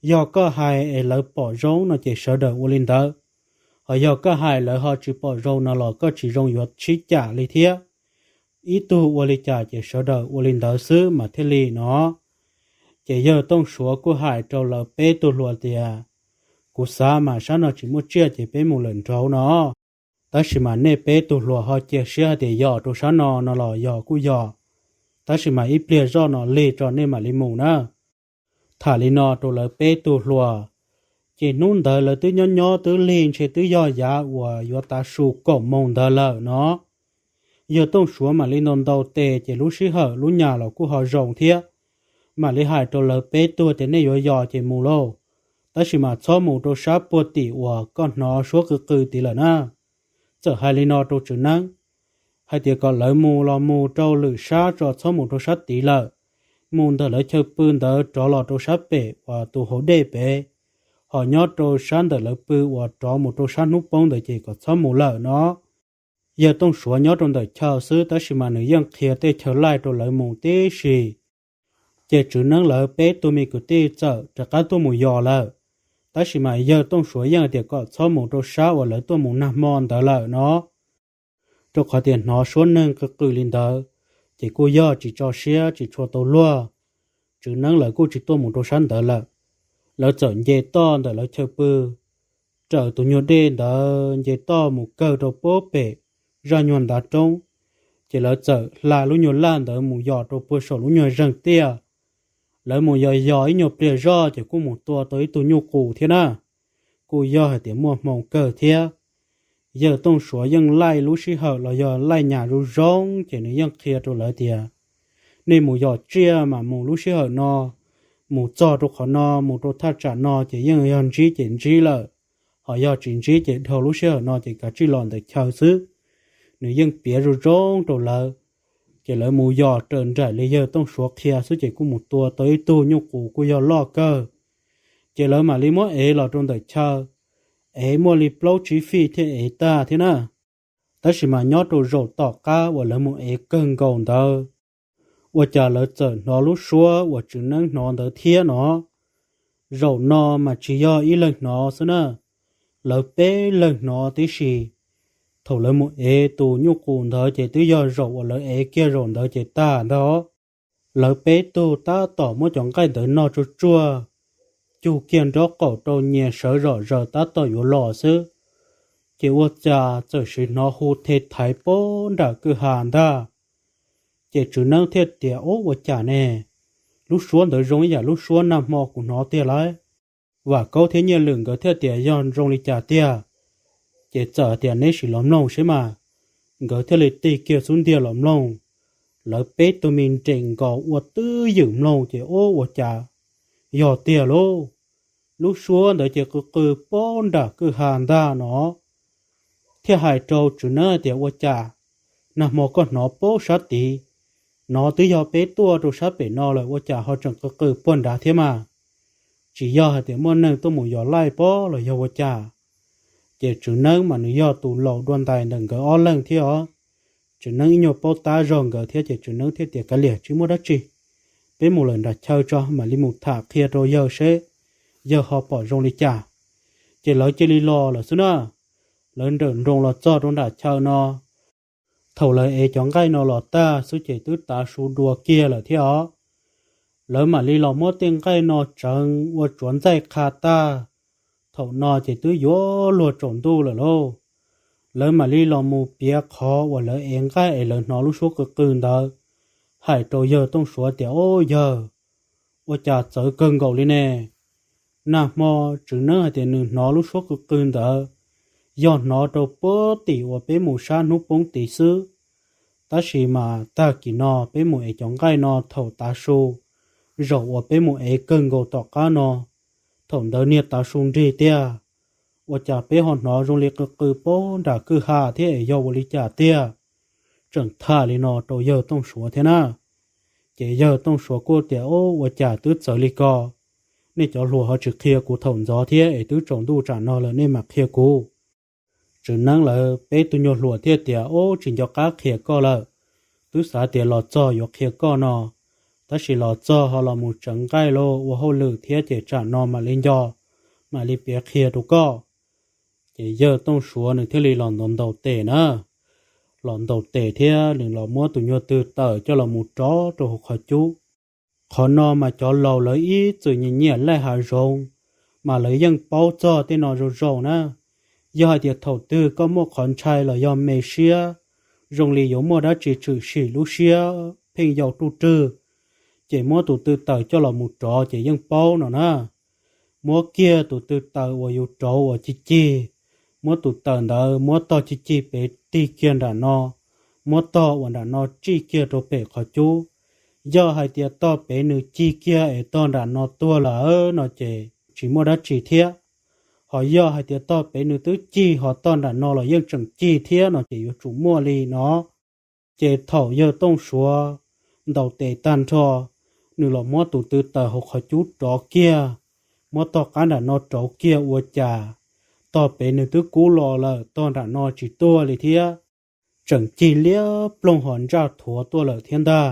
Yog koj hais es lawv pom zoo no ces sawv daws ua li ntawd, ho yog koj hais lawv ho tsis pom zoo no los koj tsis zoo yuav sib cam li thiab. Ib tug ua li cas ces sawv daws ua li ntawd xwb mas thiaj li no. Ces yawg Tooj Suav kuj hais rau lawv peb tug hluas tias, Kuv xav mas sab no tsis muaj tsiaj ces peb mus lawm nraud no, tab sis mas nej peb tug hluas ho cia siab hais tias yos rau sab no no los yog kuj yog, tab sis mas ib pliag zoj no lig tso nej mam li mus na. Tham li no rau lawv peb tug hluas, ces hnub ntawd lawv twb nyob nyob twb lig ntshe twb yog yav uas yuav tav su kaum moos ntawd lawm no. Yawg Tooj Suav mam li ntaus ntaus tes ces lub sij hawm lub nyas los kuj ho zoo thiab, mam li hais rau lawv peb tug tias, Nej yuav yos ces mus lauj, tab sis mas txhob mus rau sab puag tim uas koj hnov suab qw qw tid lawm na. Txawm hais li no rau Tswv Neeb, hais tias kom lawv mus los mus rau lwm sab tso, txhob mus rau sab tid lawm, mus ntawm lawv chaw pw ntawd rov los rau sab pem uas tus hauv dej pem, ho nyob rau sab ntawm lawv pw uas rov mus rau sab hnub poob ntawd ces kom txhob mus lawm no. Yawg Tooj Suav nyob rau ntawm chaw xwb tab sis mas nws yeej qhia tej chaw laij rau lawv mus tib si. Ces Tswv Neeb lawv peb tug me kwv tij txawm rov qab tuaj mus yos lawm, tab sis mas yawg Tooj Suav yeej hais tias kom txhob mus rau sab uas lawv tuaj mus nag hmo ntawd lawm no, rau qhov tias hnov suab neeg qw qw li ntawd, ces kuj yog tsis tso siab tsis tshua tau luag. Tswv Neeb lawv kuj tsis tuaj mus rau sab ntawd lawm, lawv txawm nce toj ntawm lawv chaw pw raws tus nyuag dej ntawd nce toj mus kawg rau puag pem zaj nyuag ntav roob, ces lawv txawm hla lub nyuag laj ntawd mus yos rau puag saum lub nyuag zeeg tiaj. Lawv mus yos yos ib nyuag pliag zoj ces kuj mus tua tau ib tug nyuj qus thiab na, kuj yog hais tias muaj hmoo kawg thiab. Yawg Tooj Suav yeej laij lub sij hawm los yog laij nyas zoo zoo ces nws yeej qhia rau lawv tias, Nej mus yos tsiaj mas mus lub sij hawm no, mus txog rau qhov no mus rau thaj tsam no ces yeej yog ntsib ces ntsib lawm, ho yog tsis ntsib ces dhau lub sij hawm no ces kav tsij los ntawm chaw xwb. Nws yeej piav zoo zoo rau lawv, ces lawv mus yos raws nraim li yawg Tooj Suav qhia xwb ces kuj mus tua tau ib tug nyuj qus kuj yog loj kawg. Ces lawv mam li muab ev los rau ntawm chaw, ev muaj li plaub tsib fij thiaj ev tag thiab na. Tab sis mas nyob rau zaum tom qab uas lawv mus ev kawg nkaus ntawd, ua cas lawv txawm hnov lub suab uas Tswv Neeb hnov ntawd thiab no. Zaum no mas tsis yog ib leeg hnov xwb na, lawv peb leeg hnov tib si. Thaum lawv mus ev tus nyuj qus ntawd ces twb yog zaum uas lawv ev kiag zaum ntawd ces tag ntag. Lawv peb tug tab tom muab cov nqaij ntawd noj tsuag tsuag, cug kiag nraub qaum rau nyias sawv zom zaws tab tom yuav los xwb, ces ua cas txawm sim hnov hu the thaiv puag nram kwj ha ntag. Ces Tswv Neeb thiaj tias, Ub, ua cas ne? Lub suab ntawd zoo ib yam lub suab nag hmo kuv hnov tiag lauj. Vam Kaub thiab Nyiaj Lwm nkawd thiaj tias, Yog zoo li cas tiag? Ces txawm tias, Neb sim los mloog seb mas. Nkawd thiaj li tig kiag xub ntiag los mloog. Lawv peb tug me nres nkaus ua twj ywm mloog ces ub, ua cas yog tiag lauj. Lub suab ntawd ces qw qw puag nram kwj ha ntag no. Thiaj hais rau Tswv Neeb hais tias, Ua cas nag hmo koj hnov puag sab tid no twb yog peb tuaj rau sab pem no lawm ua cas ho tseem qw qw puag nrad thiab mas? Tsis yog hais tias muaj neeg tuaj mus yos laij pob los yog ua cas? Ces Tswv Neeb mas nws yog tus laus dua ntais ntawm nkawd ob leeg thiab os. Tswv Neeb ib nyuag paub tab zog nkawd thiab ces Tswv Neeb thiaj tias, Kav liam, tsis muaj dab tsi, peb mus lawm nram chaw tso mam li mus tham qhia rau yawg seb yawg ho pom zoo li cas. Ces lawv cia li los lawm xwb na. Lawv nrawm nroos los txog rau nram chaw no, Thaum lawv ev cov nqaij no los tag xwb ces twb tav su dua kiag lawm thiab os. Lawv mam li los muab tej nqaij no tseev ua tsuav ntxaij qha tag. Thaum no ces twb yuav luag tsaus ntuj lawm lauj. Lawv mam li los mus piav qhov uas lawv ev nqaij es lawv hnov lub suab qw qw ntawd, hais rau yawg Tooj Suav tias, Ob yawg, ua cas txawv kawg nkaus li ne? Nag hmo Tswv Neeb hais tias nws hnov lub suab qw qw ntawd yog hnov rau puag tim uas peb mus sab hnub poob tid xwb. Tab sis mas tag kis no peb mus ev cov nqaij no thaum tav su, zaum uas peb mus ev kawg nkaus tom qab no, thaum ntawd niag tav su nrig tiag, ua cas peb ho hnov zoo li qw qw puag nram kwj ha thiab es yog ua li cas tiag? Tseem tham li no rau yawg Tooj Suav thiab na. Ces yawg Tooj Suav kuj tias, Ub, ua cas twb txawv li ko, nej cov hluas ho tsis qhia kuv thaum ntxov thiab es twb tsaus ntuj tsam no lawm nej mam qhia kuv. Tswv Neeb lawv peb tug nyuag hluas thiaj tias, Ub, tsis nco qab qhia koj lawm, twb xav tias los txog yuav qhia koj no, tab sis los txog ho los mus tseev nqaij los ua hauj lwm thiab ces tsam no mam li nco, mam li piav qhia rau koj. Ces yawg Tooj Suav nws thiaj li los ntaus ntaus tes na, los ntaus tes thiab nws los muab tus nyuag tw tawm coj los mus rov rau hauv qhov cub. Qhov no mas cov laus lawv ib txwm nyiam nyiam laij hav zoov, mas lawv yeej paub txog tej no zoo zoo na. Yog hais tias thaum twg koj muaj qhov ntshai los yog me siab, zoo li yuav muaj dab tsi tshwm sim lub siab pheej yau ruj rwg, ces muab tus tw taws coj los mus rov ces yeej paub no na. Muab kiag tus tw taws uas yus rauv uas cig cig, muab tus taws ntawd muab tog cig cig pem tig kiag nram no, muab tog uas nram no tsij kiag rau pem qhov cub. Yog hais tias tog pem nws cig kiag es tog nram no tuag lawm no ces tsis muaj dab tsi thiab. Ho yog hais tias tog pem nws twb cig ho tog nram no los yeej tseem cig thiab no ces yuav tsum muaj li no. Ces thaum yawg Tooj Suav ntaus tes tag nrho, nws los muab tus tw taws hauv qhov cub rov kiag, muab tog qab nram no rauv kiag ua cas tog pem nws twb kub los lawm, tog nram no tsis tuag li thiab, tseem cig liab ploog ho ntsaj thuav tuaj lawm thiab ntag.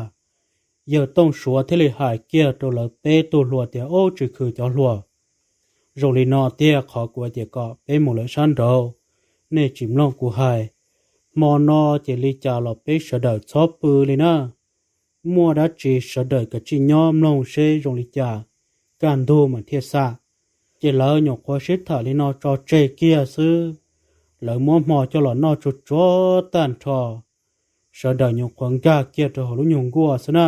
Yawg Tooj Suav thiaj li hais kiag rau lawv peb tug hluas tias, Ub, tsis khwv cov hluas, zoo li no tiag, qhov kuv tias kom peb mus lawm sab nraud, nej tsis mloog kuv hais. Hmo no ces li cas los peb sawv daws txhob pw li na. Muaj dab tsi sawv daws kav tsij nyob mloog seb zoo li cas, kaj ntug mas thiaj xam. Ces lawv nyuam qhuav sib tham li no tso tseg kiag xwb, lawv muab hmo coj los noj tsuag tsuag tag nrho, sawv daws nyuam qhuav nkag kiag rau hauv lub nyuag nkuaj xwb na.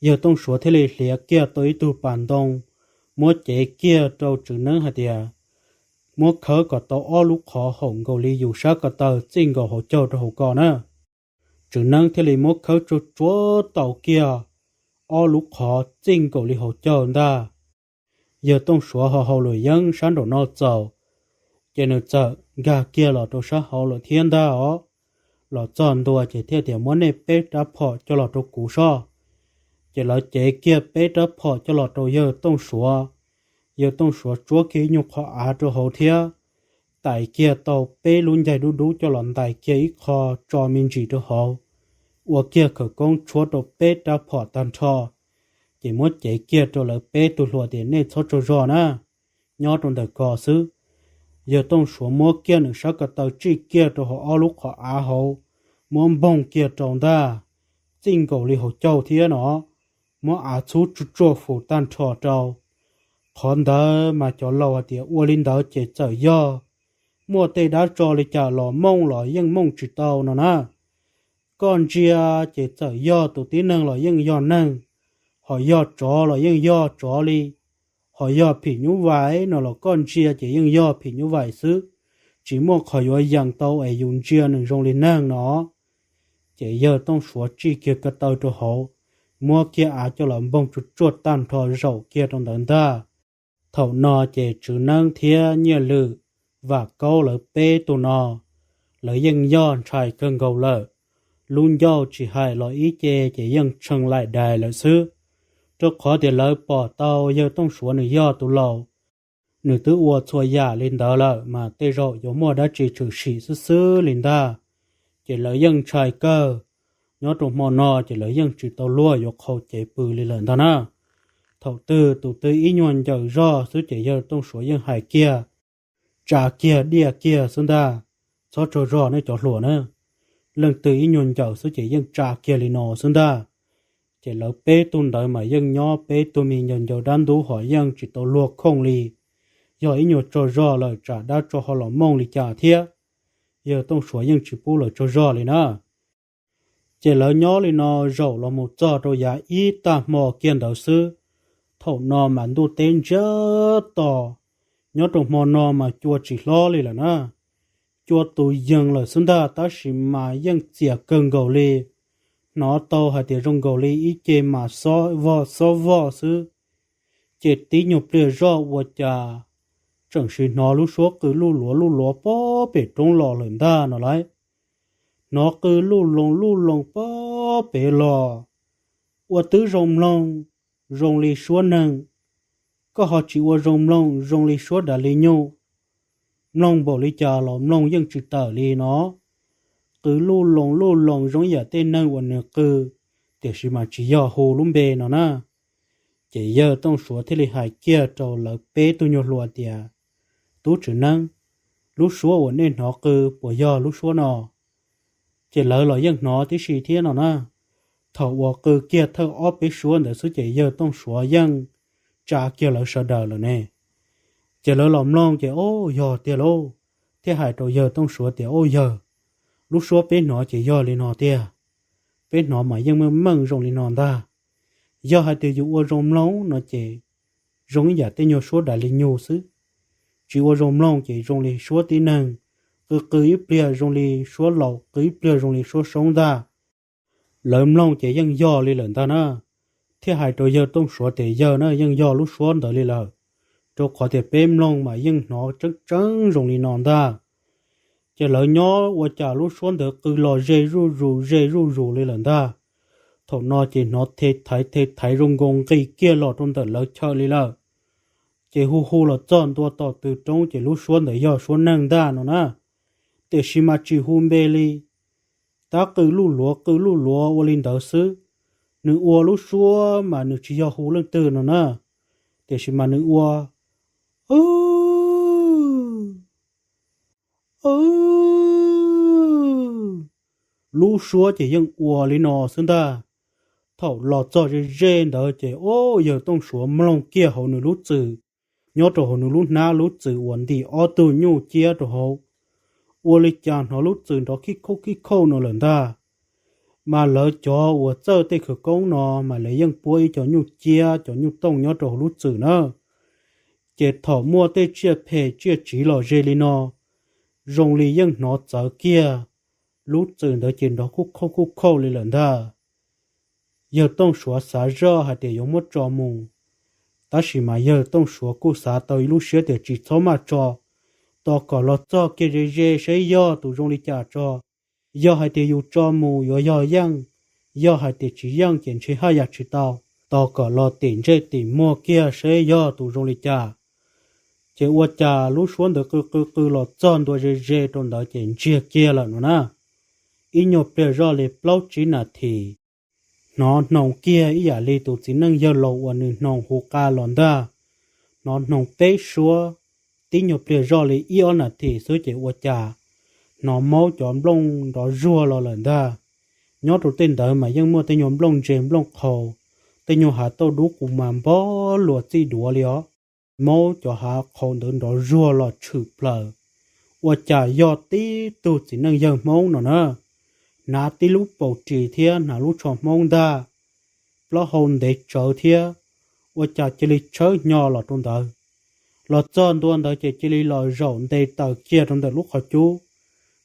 Yawg Tooj Suav thiaj li hliav kiag tau ib tug pas ntoo, muab cev kiag rau Tswv Neeb hais tias, Muab khawb kom tau ob lub qhov haum nkaus li yus sab ko taw txij nkaus hauv caug rau hauv ko na. Tswv Neeb thiaj li muab khawb tsuag tsuag tau kiag ob lub qhov txij nkaus li hauv caug ntag. Yawg Tooj Suav ho hauj lwm yeeb sab nraum no txaus, ces nws txawm nkag kiag los rau sab hauv lawm thiab ntag os. Los txog ntua ces thiaj tias, Muab nej peb rab phom coj los rau kuv soj. Ces lawv cev kiag peb rab phom coj los rau yawg Tooj Suav. Yawg Tooj Suav tsuab kiag ib nyuag qhov av rau hauv thiab, tais kiag tau peb lub ncaig dub dub coj los ntais kiag ib qho tso me ntsis rau hauv, ua kiag khawv koob tshuab rau peb rab phom tag nrho, ces muab cev kiag rau lawv peb tug hluas tias, Nej txhob tsaug zog na, nyob rau ntawm ko xwb. Yawg Tooj Suav muab kiag nws sab ko taw tsij kiag rau hauv ob lub qhov av hauv, muab npoog kiag rau ntag, txij nkaus li hauv caug thiab no, muab av txhub tsuj tsuaj fus tag nrho rau. Qhov ntawd mas cov laus hais tias ua li ntawd ces txawm yog muaj tej dab tso li cas los mooj los yeej mooj tsis tau no na. Koj ntsia ces txawm yog tus tib neeg los yeej yog neeg, ho yog tsov los yeej yog tsov li, ho yog phim nyuj vais no los koj ntsia ces yeej yog phim nyuj vais xwb, tsis muaj qhov yuav yees tau es yus ntsia nws zoo li neeg no. Ces yawg Tooj Suav tsij kiag ko taw rau hauv, muab kiag av coj los npoog tsuj tsuaj tag nrho zaum kiag rau ntawd ntag. Thaum no ces Tswv Neeb thiab Nyiaj Lwm, Vam Kaub lawv peb tug no, lawv yeej yog ntshai kawg nkaus lawm. Lub ncauj tsis hais los ib ce ces yeej tshee laim dais lawm xwb, rau qhov tias lawv pom tau yawg Tooj Suav nws yog tus laus, nws twb ua txhua yam li ntawd lawm mas tej zaum yuav muaj dab tsi tshwm sim xwb xwb li ntag. Ces lawv yeej ntshai kawg. Nyob rau hmo no ces lawv yeej tsis tau luag yuav qhau cev pw li lawm ntag na. Thaum twg tus twg ib nyuag ncaws zog xwb ces yawg Tooj Suav yeej hais kiag, tsa kiag diaj kiag xwb ntag, Txhob tsaug zog nej cov hluas na, leej twg ib nyuag ncaws xwb ces yeej tsa kiag li no xwb ntag. Ces lawv peb tug ntawd mas yeej nyob peb tug me ncaws ncaws dab ntub ho yeej tsis tau luag khooj li, yog ib nyuag tsaug zog lawm tsam dab tsov ho los mooj li cas thiab. Yawg Tooj Suav yeej tsis pub lawv tsaug zog li na. Ces lawv nyob li no zaum los mus txog rau yav ib tag hmo kiag ntawd xwb. Thaum no mas ntuj teb ntsiag to, nyob rau hmo no mas cua tsis hlob li lawm na, cua tus yees lawm xwb ntag, tab sis mas yeej txias kawg nkaus li. Hnov tau hais tias zoo nkaus li ib ce mas xob vog xob vog xwb. Ces tib nyuag pliag zoj ua cas tseem sim hnov lub suab qw luj luav luj luav pob pem roob los lawm ntag no lauj. Hnov qw luj loo luj loo pob pem los, ua twb zoo mloog, zoo li suab neeg, koj ho tsis ua zoo mloog, zoo li suab dav li nyuj. Mloog npaum li cas los mloog yeej tsis tawm li no. Qw luj loo luj loo zoo ib yam tej neeg uas nws qw, tiam sis mas tsis yog hu lub npe no na. Ces yawg Tooj Suav thiaj li hais kiag rau lawv peb tug nyuag hluas tias, Tub Tswv Neeb, lub suab uas nej hnov qw puas yog lub suab no? Ces lawv los yeej hnov tib si thiab no na. Thaum uas qw kiag thawj ob peb suab ntawd xwb ces yawg Tooj Suav yeej tsa kiag lawv sawv daws lawm ne. Ces lawv los mloog ces, Au, yog tiag lauj. Thiaj hais rau yawg Tooj Suav tias, Au yawg, lub suab peb hnov ces yog li no tiag. Peb hnov mas yeej meej meej zoo li no ntag. Yog hais tias yus ua zoo mloog no ces zoo ib yam tej nyuag suab dav li nyuj xwb. Tsis ua zoo mloog ces zoo li suab tib neeg, qw qw ib pliag zoo li suab laus, qw ib pliag zoo li suab soob ntag. Lawv mloog ces yeej yog li lawm ntag na. Thiaj hais rau yawg Tooj Suav tias, Yawg na, yeej yog lub suab ntawd li lawm, rau qhov tias peb mloog mas yeej hnov tseeb tseeb zoo li no ntag. Ces lawv nyob ua cas lub suab ntawd qw los ze zuj zus ze zuj zus li lawm ntag. Thaum no ces hnov the thaiv the thaiv zoo nkaus nqis kiag los rau ntawm lawv chaw li lawm. Ces hu hu los txog ntua tom tw roob ces lub suab ntawd yog suab neeg ntag no na. Tiam sis mas tsis hu npe li, tab qw luj luav qw luj luav ua li ntawd xwb. Nws ua lub suab mas nws tsis yog hu leej twg no na, tiam sis mas nws ua, Aub, aub, lub suab ces yeej ua li no xwb ntag. Thaum los txog ze ze ntawd ces, o, yawg Tooj Suav mloog kiag hauv nws lub txwm, nyob rau hauv nws lub hnab lub txwm uas ntim ob tug nyuj ciab rau hauv, ua li cas hnov lub txwm nrov khib khauj khib khauj no lawm ntag. Mas lawv cov uas txawj tej khawv koob no mas lawv yeej puab ib co nyuj ciab cov nyuj tooj nyob rau hauv lub txwm na. Ces thaum muaj tej tsiaj phem tsiaj tsiv los ze li no, zoo li yeej hnov txawv kiag, lub txwm ntawd ces nrov khuj khauj khuj khauj li lawm ntag. Yawg Tooj Suav xav zoj hais tias yuav muab tso mus, tab sis mas yawg Tooj Suav kuj xav tau ib lub siab tias tsis txhob maj tso, tos kom los txog kiag ze ze saib yog tus zoo li cas tso. Yog hais tias yus tso mus yuav yog yeej, yog hais tias tsis yeej ces ntshe haj yam tsis tau. Tos kom los tim ntsej tim muag kiag saib yog tus zoo li cas. Ces ua cas lub suab ntawd qw qw qw los txog ntua ze ze rau ntawd ces ntsiag kiag lawm no na. Ib nyuag pliag zoj li plaub tsib nas this, hnov hnoos kiag ib yam li tus txiv neej yawg laus uas nws hnoos hu qa los ntag. Hnov hnoos peb suab, tib nyuag pliag zoj li ib ob nas this xwb ces ua cas hnov maub cov nplooj nrov zuag los lawm ntag. Nyob rau tej ntawd mas yeej muaj tej nyuag nplooj ntse nplooj qhaus, tej nyuag hav tauj dub qus mas npog luas txij duav li os. Maub cov hav qhaus ntawd nrov zuag los tshwm plaws, ua cas yog tib tug txiv neej yawg Hmoob no na, hnav tib lub paus ris thiab hnav lub tsho Hmoob ntag, plaub hau ntev tsawv thiab, ua cas cia li tshawb hnyo los rau ntawd. Los txog ntua ntawd ces cia li los zaum nte taws kiag rau ntawm lub qhov cub,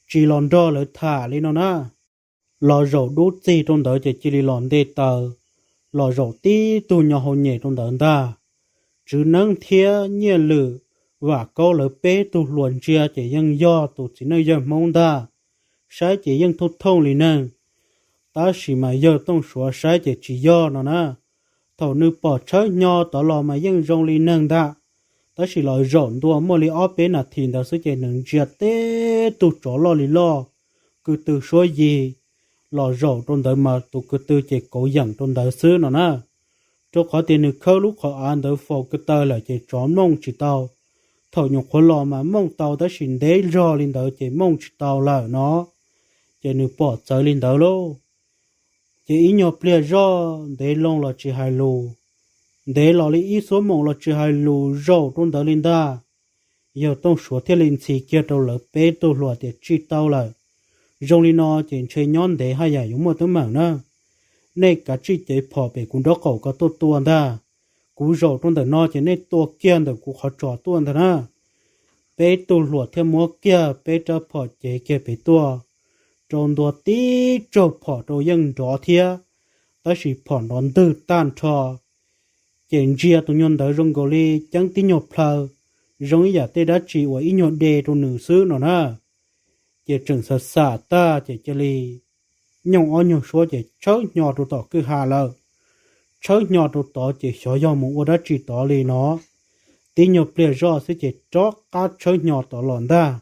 tsis los nrog lawv tham li no na. Los zaum dub txig rau ntawd ces cia li los nte taws, los zaum tib tug nyo hau nyem rau ntawd ntag. Tswv Neeb thiab Nyiaj Lwm, Vam Kaub lawv peb tug hluas ntsia ces yeej yog tus txiv neej yawg Hmoob ntag. Saib ces yeej thooj thooj li neeg, tab sis mas yawg Tooj Suav saib ces tsis yog no na. Thaum nws pom tshawb hnyo tod los mas yeej zoo li neeg ntag, tab sis los zaum ntua muaj li ob peb nas this ntawd xwb ces nws ntsia tib tug tsov loj li loj, ko tw suab yig, los zaum rau ntawd mas tus ko tw ces kauv yeem rau ntawd xwb no na. Rau qhov tias nws khawb lub qhov av ntawd faus ko taw lawm ces tsov mooj tsis tau. Thaum nyuam qhuav los mas mooj tau tab sis ntev zog li ntawd ces mooj tsis tau lawm no. ces nws pom txawv li ntawd lauj. Ces ib nyuag pliag zoj ntev loo los tsis hais lus, ntev los li ib xuab moos los tsis hais lus zaum rau ntawd li ntag. Yawg Tooj Suav thiaj li ntxhi kiag rau lawv peb tug hluas tias, Tsis tau lawm, zoo li no ces ntshe nyob ntev haj yam yuav muaj teeb meem na. Nej kav tsij cev phom pem kuv nraub qaum ko tuaj tua ntag. Kuv zaum rau ntawm no ces nej tua kiag ntawm kuv qhov tsos tuaj ntag na. Peb tug hluas thiaj muab kiag peb rab phom cev kiag pem tuaj, rau ntua tib tsaug phom rau yeej nrov thiab, tab sis phom nrov ntwg tag nrho. Ces ntsia tus nyuag ntawd zoo nkaus li ceeb tib nyuag plhaw, zoo ib yam tej dab tsi uas ib nyuag de rau nws xwb no na. Ces tseem xam xam tag ces cia li nyooj ob nyuag suab ces tshawb hnyo rau tom kwj ha lawm. Tshawb hnyo rau tod ces xyov yog mus ua dab tsi tod li no. Tib nyuag pliag zoj xwb ces rov qab tshawb hnyo tod los ntag.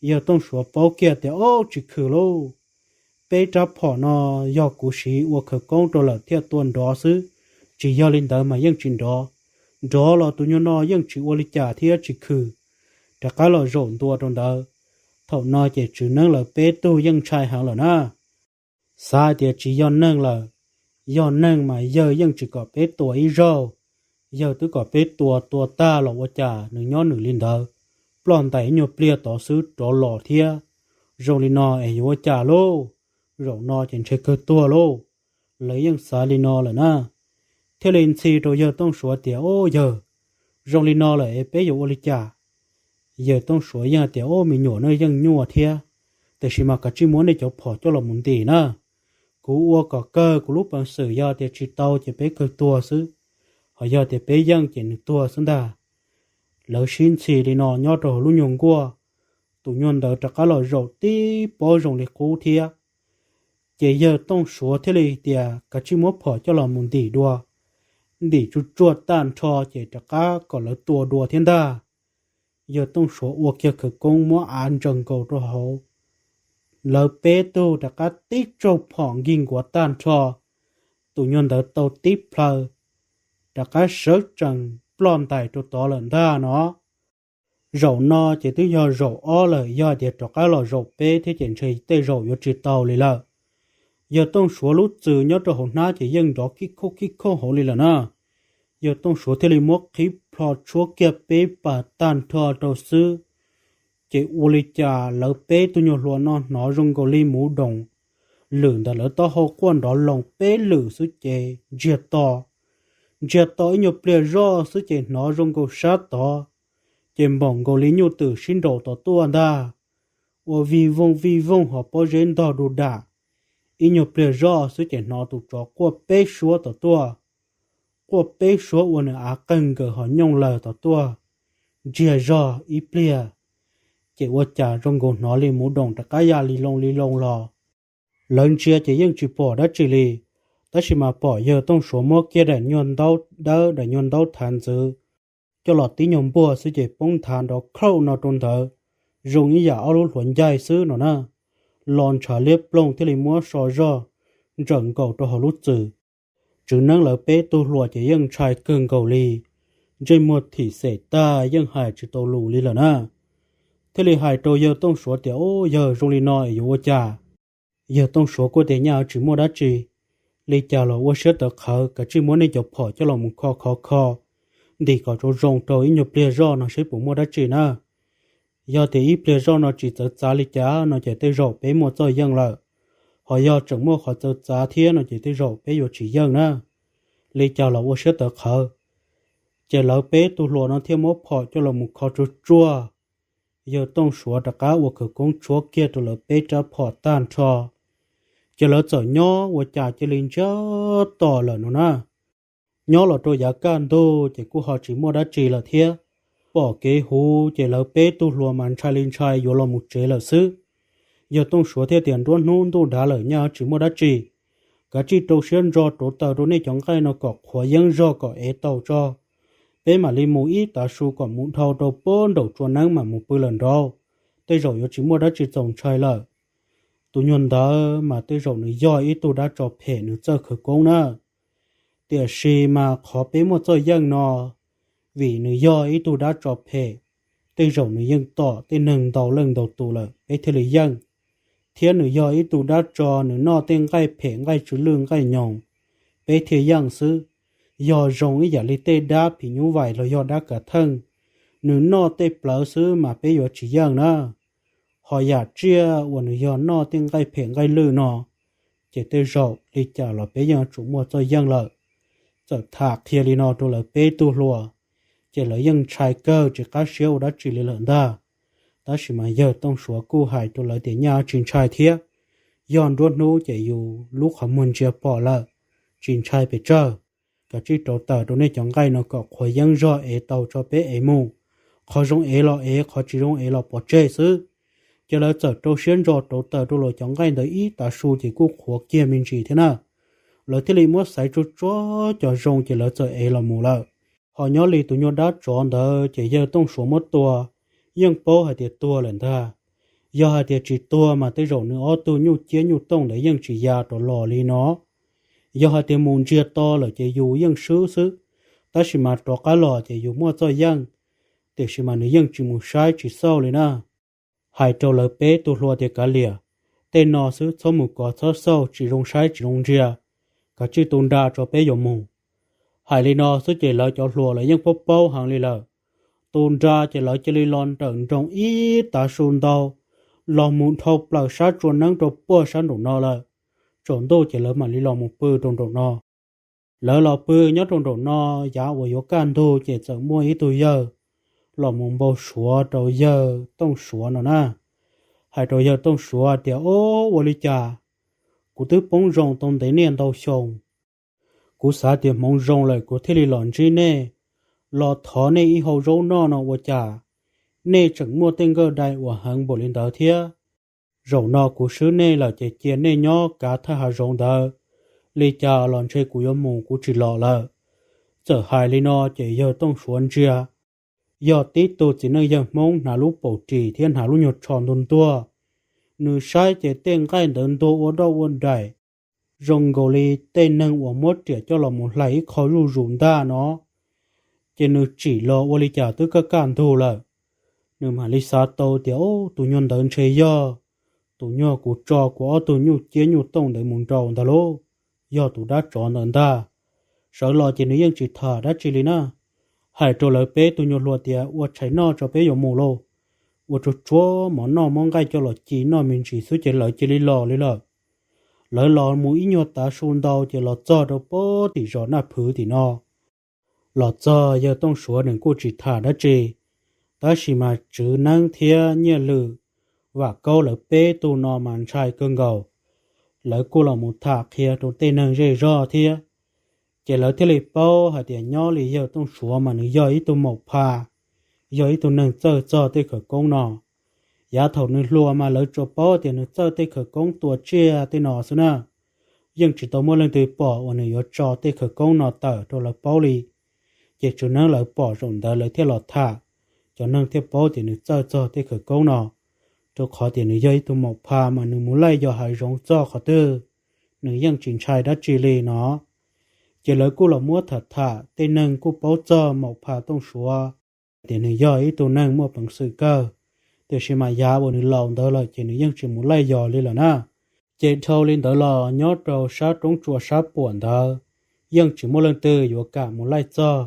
Yawg Tooj Suav paub kiag tias, Ob, tsis khwm lauj, peb rab phom no yog kuv siv ua khawv koob rau lawm thiaj tua nrov xwb, tsis yog li ntawd mas yeej tsis nrov. Nrov los tus nyuag no yeej tsis ua li cas thiab tsis khwm, rov qab los zaum ntua rau ntawd. Thaum no ces tswv neeb lawv peb tug yeej ntshai heev lawm na. Xav hais tias tsis yog neeg lawm, yog neeg mas yawg yeej tsis kom peb tua ib zaug. Yawg twb kom peb tua, tua tag los ua cas nws nyob nws li ntawd, ploj ntais ib nyuag pliag tod xwb rov los thiab. Zoo li no es yuav ua cas lauj? Zaum no ces ntshe kawg tuag lauj. Lawv yeej xav li no lawm na, thiaj li ntxhi rau yawg Tooj Suav tias, Ob yawg, zoo li no lawm es peb yuav ua li cas? Yawg Tooj Suav yeej hais tias, Ob, me nyuam, nej yeej nyuaj thiab, tiam sis mas kav tsij muab nej cov phom coj los mus ntim na. Kuv ua kom kawg kuv lub peev xwm, yog tias tsis tau ces peb kawg tuag xwb, ho yog tias peb yeej ces nws tuag xwb ntag. Lawv sib ntxhi li no nyob rau hauv lub nyuag nkuaj, tus nyuag ntawd rov qab los zaum tib pob zoo li qub thiab. Ces yawg Tooj Suav thiaj li tias, Kav tsij muab phom coj los mus ntim dua. Ntim tsuj tsuag tag nrho ces rov qab kom lawv tua dua thiab ntag. Yawg Tooj Suav ua kiag khawv koob muab av ntsaws nkaus rau hauv, lawv peb tug rov qab tib tsaug phom nkig nkuav tag nrho. Tus nyuag ntawd tau tib plhaw, rov qab sawv tsees ploj ntais rau tod lawm ntag no. Zaum no ces twb yog zaum ob lawm, yog hais tias rov qab los zaum peb thiab ces ntshe tej zaum yuav tsis tau li lawm. Yawg Tooj Suav lub txwm nyob rau hauv hnab ces yeej nrov kib khooj kib khooj hauv li lawm na. Yawg Tooj Suav thiaj li muab qhib plho tshuab kiag peb pas tag nrho rau xwb, ces ua li cas lawv peb tug nyuag hluas no hnov zoo nkaus li muv doom lwm ntawm lawv taub hau quaj nrov loos peb lwm xwb ces ntsiag to. Ntsiag to ib nyuag pliag zoj xwb ces hnov zoo nkaus sab tod, ces npaum nkaus li nyuj twm sib nraus tom tuaj ntag, ua vij vooj vij vooj ho pob zeb ntog du dam. Ib nyuag pliag zoj xwb ces hnov tus tsov quaj peb suab tom tuaj, quaj peb suab ua nws av qeeg nkaws ho nyooj lawg tom tuaj, ntsiag zog ib pliag, ces ua cas zoo nkaus hnov li muv doom rov qab ya li loo li loo los. Lawv ntsia ces yeej tsis pom dab tsi li, tab sis mas pom yawg Tooj Suav muab kiag daim nyuag ntaub dawb daim nyuag ntaub thav ntxwv coj los tib nyuag npuaj xwb ces poob nthav nrov khauj no rau ntawd, zoo ib yam ob lub hluav ncaig xwb no na. Los ntshav liab ploog thiaj li muab so zog ntsawm nkaus rau hauv lub txwm. Tswv neeb lawv peb tug hluas ces yeej ntshai kawg nkaus li, ntsej muag thim xem tag yeej hais tsis tau lus li lawm na. Thiaj li hais rau yawg Tooj Suav tias, Ub, yawg, zoo li no es yuav ua cas? Yawg Tooj Suav kuj tias, Nyaj tsis muaj dab tsi, li cas los ua siab tawv qhawv, kav tsij muab nej cov phom coj los mus kho khov kho, ntim kom zoo zoo rau ib nyuag pliag zoj no seb puas muaj dab tsi na. Yog tias ib pliag zoj no tsis txawv txav li cas no ces tej zaum peb muaj txoj yeej lawm, ho yog tseem muaj qhov txawv txav thiab no ces tej zaum peb yuav tsis yeej na. Li cas los ua siab tawv qhawv. Ces lawv peb tug hluas no thiaj muab phom coj los mus kho tsuag tsuag. Yawg Tooj Suav rov qab ua khawv koob tshuab kiag rau lawv peb rab phom tag nrho, ces lawv txawm nyob ua cas cia li ntsiag to lawm no na. Nyob los rau yav kaj ntug ces kuj ho tsis muaj dab tsi lawm thiab. Pom kev huv ces lawv peb tug hluas mas ntshai li ntshai yuav los mus tsev lawm xwb. Yawg Tooj Suav thiaj tias, Nruab hnub ntuj dav lawm, nyaj tsis muaj dab tsi, kav tsij rau siab ntso rauv taws rau nej cov nqaij no kom qhuav yeeb zog kom ev tau tso, peb mam li mus ib tav su kom mus dhau rau puag nraum tsua neeb mam mus pw lawm nraud, tej zaum yuav tsis muaj dab tsi txaus ntshai lawm. Tus nyuag ntawd mas tej zaum nws yog ib tug dab tsov phem nws txawj khawv koob na. Tiam sis mas qhov peb muaj txoj yeej no, vim nws yog ib tug dab tsov phem, tej zaum nws yeej tom tej neeg ntau leej ntau tus lawm peb thiaj li yeej. thiab nws yog ib tug dab tso, nws noj tej nqaij phem nqaij tsw lwj nqaij nyoos, peb thiaj yeej xwb. Yog zoo ib yam li tej dab phim nyuj vais los yog dab kav theej, nws noj tej plawv xwb mas peb yuav tsis yeej na. Ho yam tsiaj uas nws yog noj tej nqaij phem nqaij lwj no, ces tej zaum li cas los peb yeej yuav tsum muaj txoj yeej lawm. Txawm tham qhia li no rau lawv peb tug hluas, ces lawv yeej ntshai kawg tsis qab siab ua dab tsi li lawm ntag. Tab sis mas yawg Tooj Suav kuj hais rau lawv tias nyaj tsis ntshai thiab, yog nruab hnub ces yus lub qhov muag ntsia pom lawm, tsis ntshai pes tsawg. Kav tsij rauv taws rau nej cov nqaij no kom qhuav yeeb zog ev tau tso peb ev mus, qhov zoo ev los ev, qhov tsis zoo ev los pov tseg xwb. Ces lawv txawm rau siab ntso rauv taws rau lawv cov nqaij ntawd ib tav su ces kuj qhuav kiag me ntsis thiab na. Lawv thiaj li muab xaiv tsuag tsuag cov zoo ces lawv txawm ev los mus lawm. Ho nyob li tus nyuag dab tsov ntawd ces yawg Tooj Suav muab tua, yeej paub hais tias tuag lawm ntag. Yog hais tias tsis tuag mas tej zaum nws ob tug nyuj ciab nyuj tooj ntawd yeej tsis ya rov los li no. Yog hais tias mus ntsiag to lawm ces yus yeej swb xwb, tab sis mas rov qab los ces yus muaj txoj yeej, tiam sis mas nws yeej tsis mus saib tsis xauj li na. Hais rau lawv peb tug hluas tias kav liam, tej no xwb txhob mus kov txhob xauj, tsis zoo saib tsis zoo ntsia, kav tsij tu nra tso peb yuav mus. Hais li no xwb ces lawv cov hluas lawv yeej paub paub heev li lawm. Tu nra ces lawv cia li los nrawm nroos ib tav su ntau, los mus dhau plaws sab tsua neeb rau puag sab nraum no lawm. Tsaus ntuj ces lawv mam li los mus pw rau nraum no. Lawv los pw nyob rau nraum no, yav uas yuav kaj ntug ces txawm muaj ib tug yawg los mus npau suav rau yawg Tooj Suav no na. Hais rau yawg Tooj Suav tias, Ob, ua li cas kuv twb poob zoo tau ntev niaj ntau xyoo, kuv xav tias hmoov zoo lawm kuv thiaj li los ntsib nej, los thov nej ib hau zaub noj no ua cas nej tseem muaj tej nkawj dai uas heev npaum li ntawd thiab? Zaum no kuv swb nej lawm ces cia nej nyob kav thaj hav zoov ntawd, li cas los ntshe kuv yuav mus kuv tsis los lawm. Txawm hais li no ces yawg Tooj Suav ntsia, yog tib tug txiv neej yawg Hmoob hnav lub paum ris thiab hnav lub nyuag tsho ntuag ntuag. Nws saib ces tej nqaij ntawd ntuag ua doj ua daim, zoo nkaus li tej neeg uas muab riam coj los mus hlais ib qho zuj zus ntag no. Ces nws tsim los ua li cas twb kaj kaj ntug lawm. Nws mam li xav tau tias, Ub, tus nyuag ntawd ntshe yog tus nyuag kuv tso kuv ob tug nyuj ciab nyuj tooj ntawd mus nraus ntag lauj, yog tus dab tsov ntawd ntag. Sawv los ces nws yeej tsis tham dab tsi li na. Hais rau lawv peb tug nyuag hluas tias, Ua tshais noj tso peb yuav mus lauj. Ua tsuag tsuag mov noj muab nqaij coj los ci noj me ntsis xwb ces lawv cia li los li lawm. Lawv los mus ib nyuag tav su ntau ces los txog rau puag tim zos Naj Phwv tim no. Los txog yawg Tooj Suav nws kuj tsis tham dab tsi, tab sis mas Tswv Neeb thiab Nyiaj Lwm, Vam Kaub lawv peb tug no mas ntshai kawg nkaus. Lawv kuj los mus tham qhia rau tej neeg zej zog thiab, ces lawv thiaj li paub hais tias nyob li yawg Tooj Suav mas nws yog ib tug maum pha, yog ib tug neeg txawj txog tej khawv koob no. Yav thaum nws hluas mas lawv tsuas paub tias nws txawj tej khawv koob tua tsiaj tej no xwb na. Yeej tsis tau muaj leej twg pom uas nws yuav tso tej khawv koob no tawm rau lawv paub li. Ces Tswv Neeb lawv pom zaum ntawd lawv thiaj los tham, cov neeg thiaj paub tias nws txawj txog tej khawv koob no, rau qhov tias nws yog ib tug maum pha mas nws mus laij yos hav zoov txog qhov twg, nws yeej tsis ntshai dab tsi li no. Ces lawv kuj los muab tham tham, tej neeg kuj paub txog maum pha Tooj Suav tias nws yog ib tug neeg muaj peev xwm kawg, tiam sis mas yav uas nws laus ntawd lawm ces nws yeej tsis mus laij yos li lawm na. Ces dhau li ntawd los nyob rau sab roob tsua sab puam ntawd, yeej tsis muaj leej twg yuav kam mus laij txog.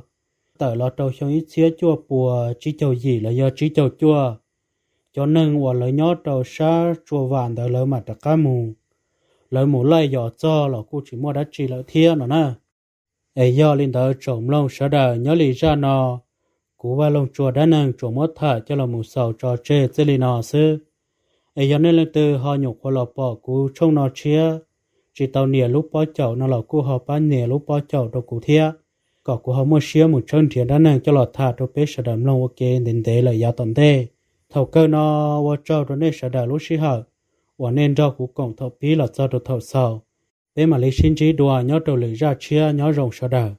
Tawm los rau xyoo ib txhiab cuaj puas tsib caug yim los yog tsib caug cuaj, cov neeg uas lawv nyob rau sab tsua vas ntawd lawv mam rov qab mus, lawv mus laij yos txog los kuj tsis muaj dab tsi lawm thiab no na. Es yog li ntawd tsoom mloog sawv daws, nyob li zaj no kuv Vaj Loog Tsua dab neeg tsuas muab tham coj los mus xaus tso tseg txij li no xwb. Es yog nej leej twg ho nyuam qhuav los pom kuv tshooj no tshiab, tsis tau nias lub pob caum no los kuj ho pab nias lub pob caum rau kuv thiab, kom kuv ho muaj siab mus tshawb nrhiav dab neeg coj los tham rau peb sawv daws mloog ua ke ntev ntev lawm yav tom ntej. Thaum kawg no, ua tsaug rau nej sawv daws lub sij hawm uas nej nrog kuv koom thaum pib los txog rau thaum xaus. Peb mam li sib ntsib dua nyob rau lwm zaj tshiab, nyob zoo sawv daws.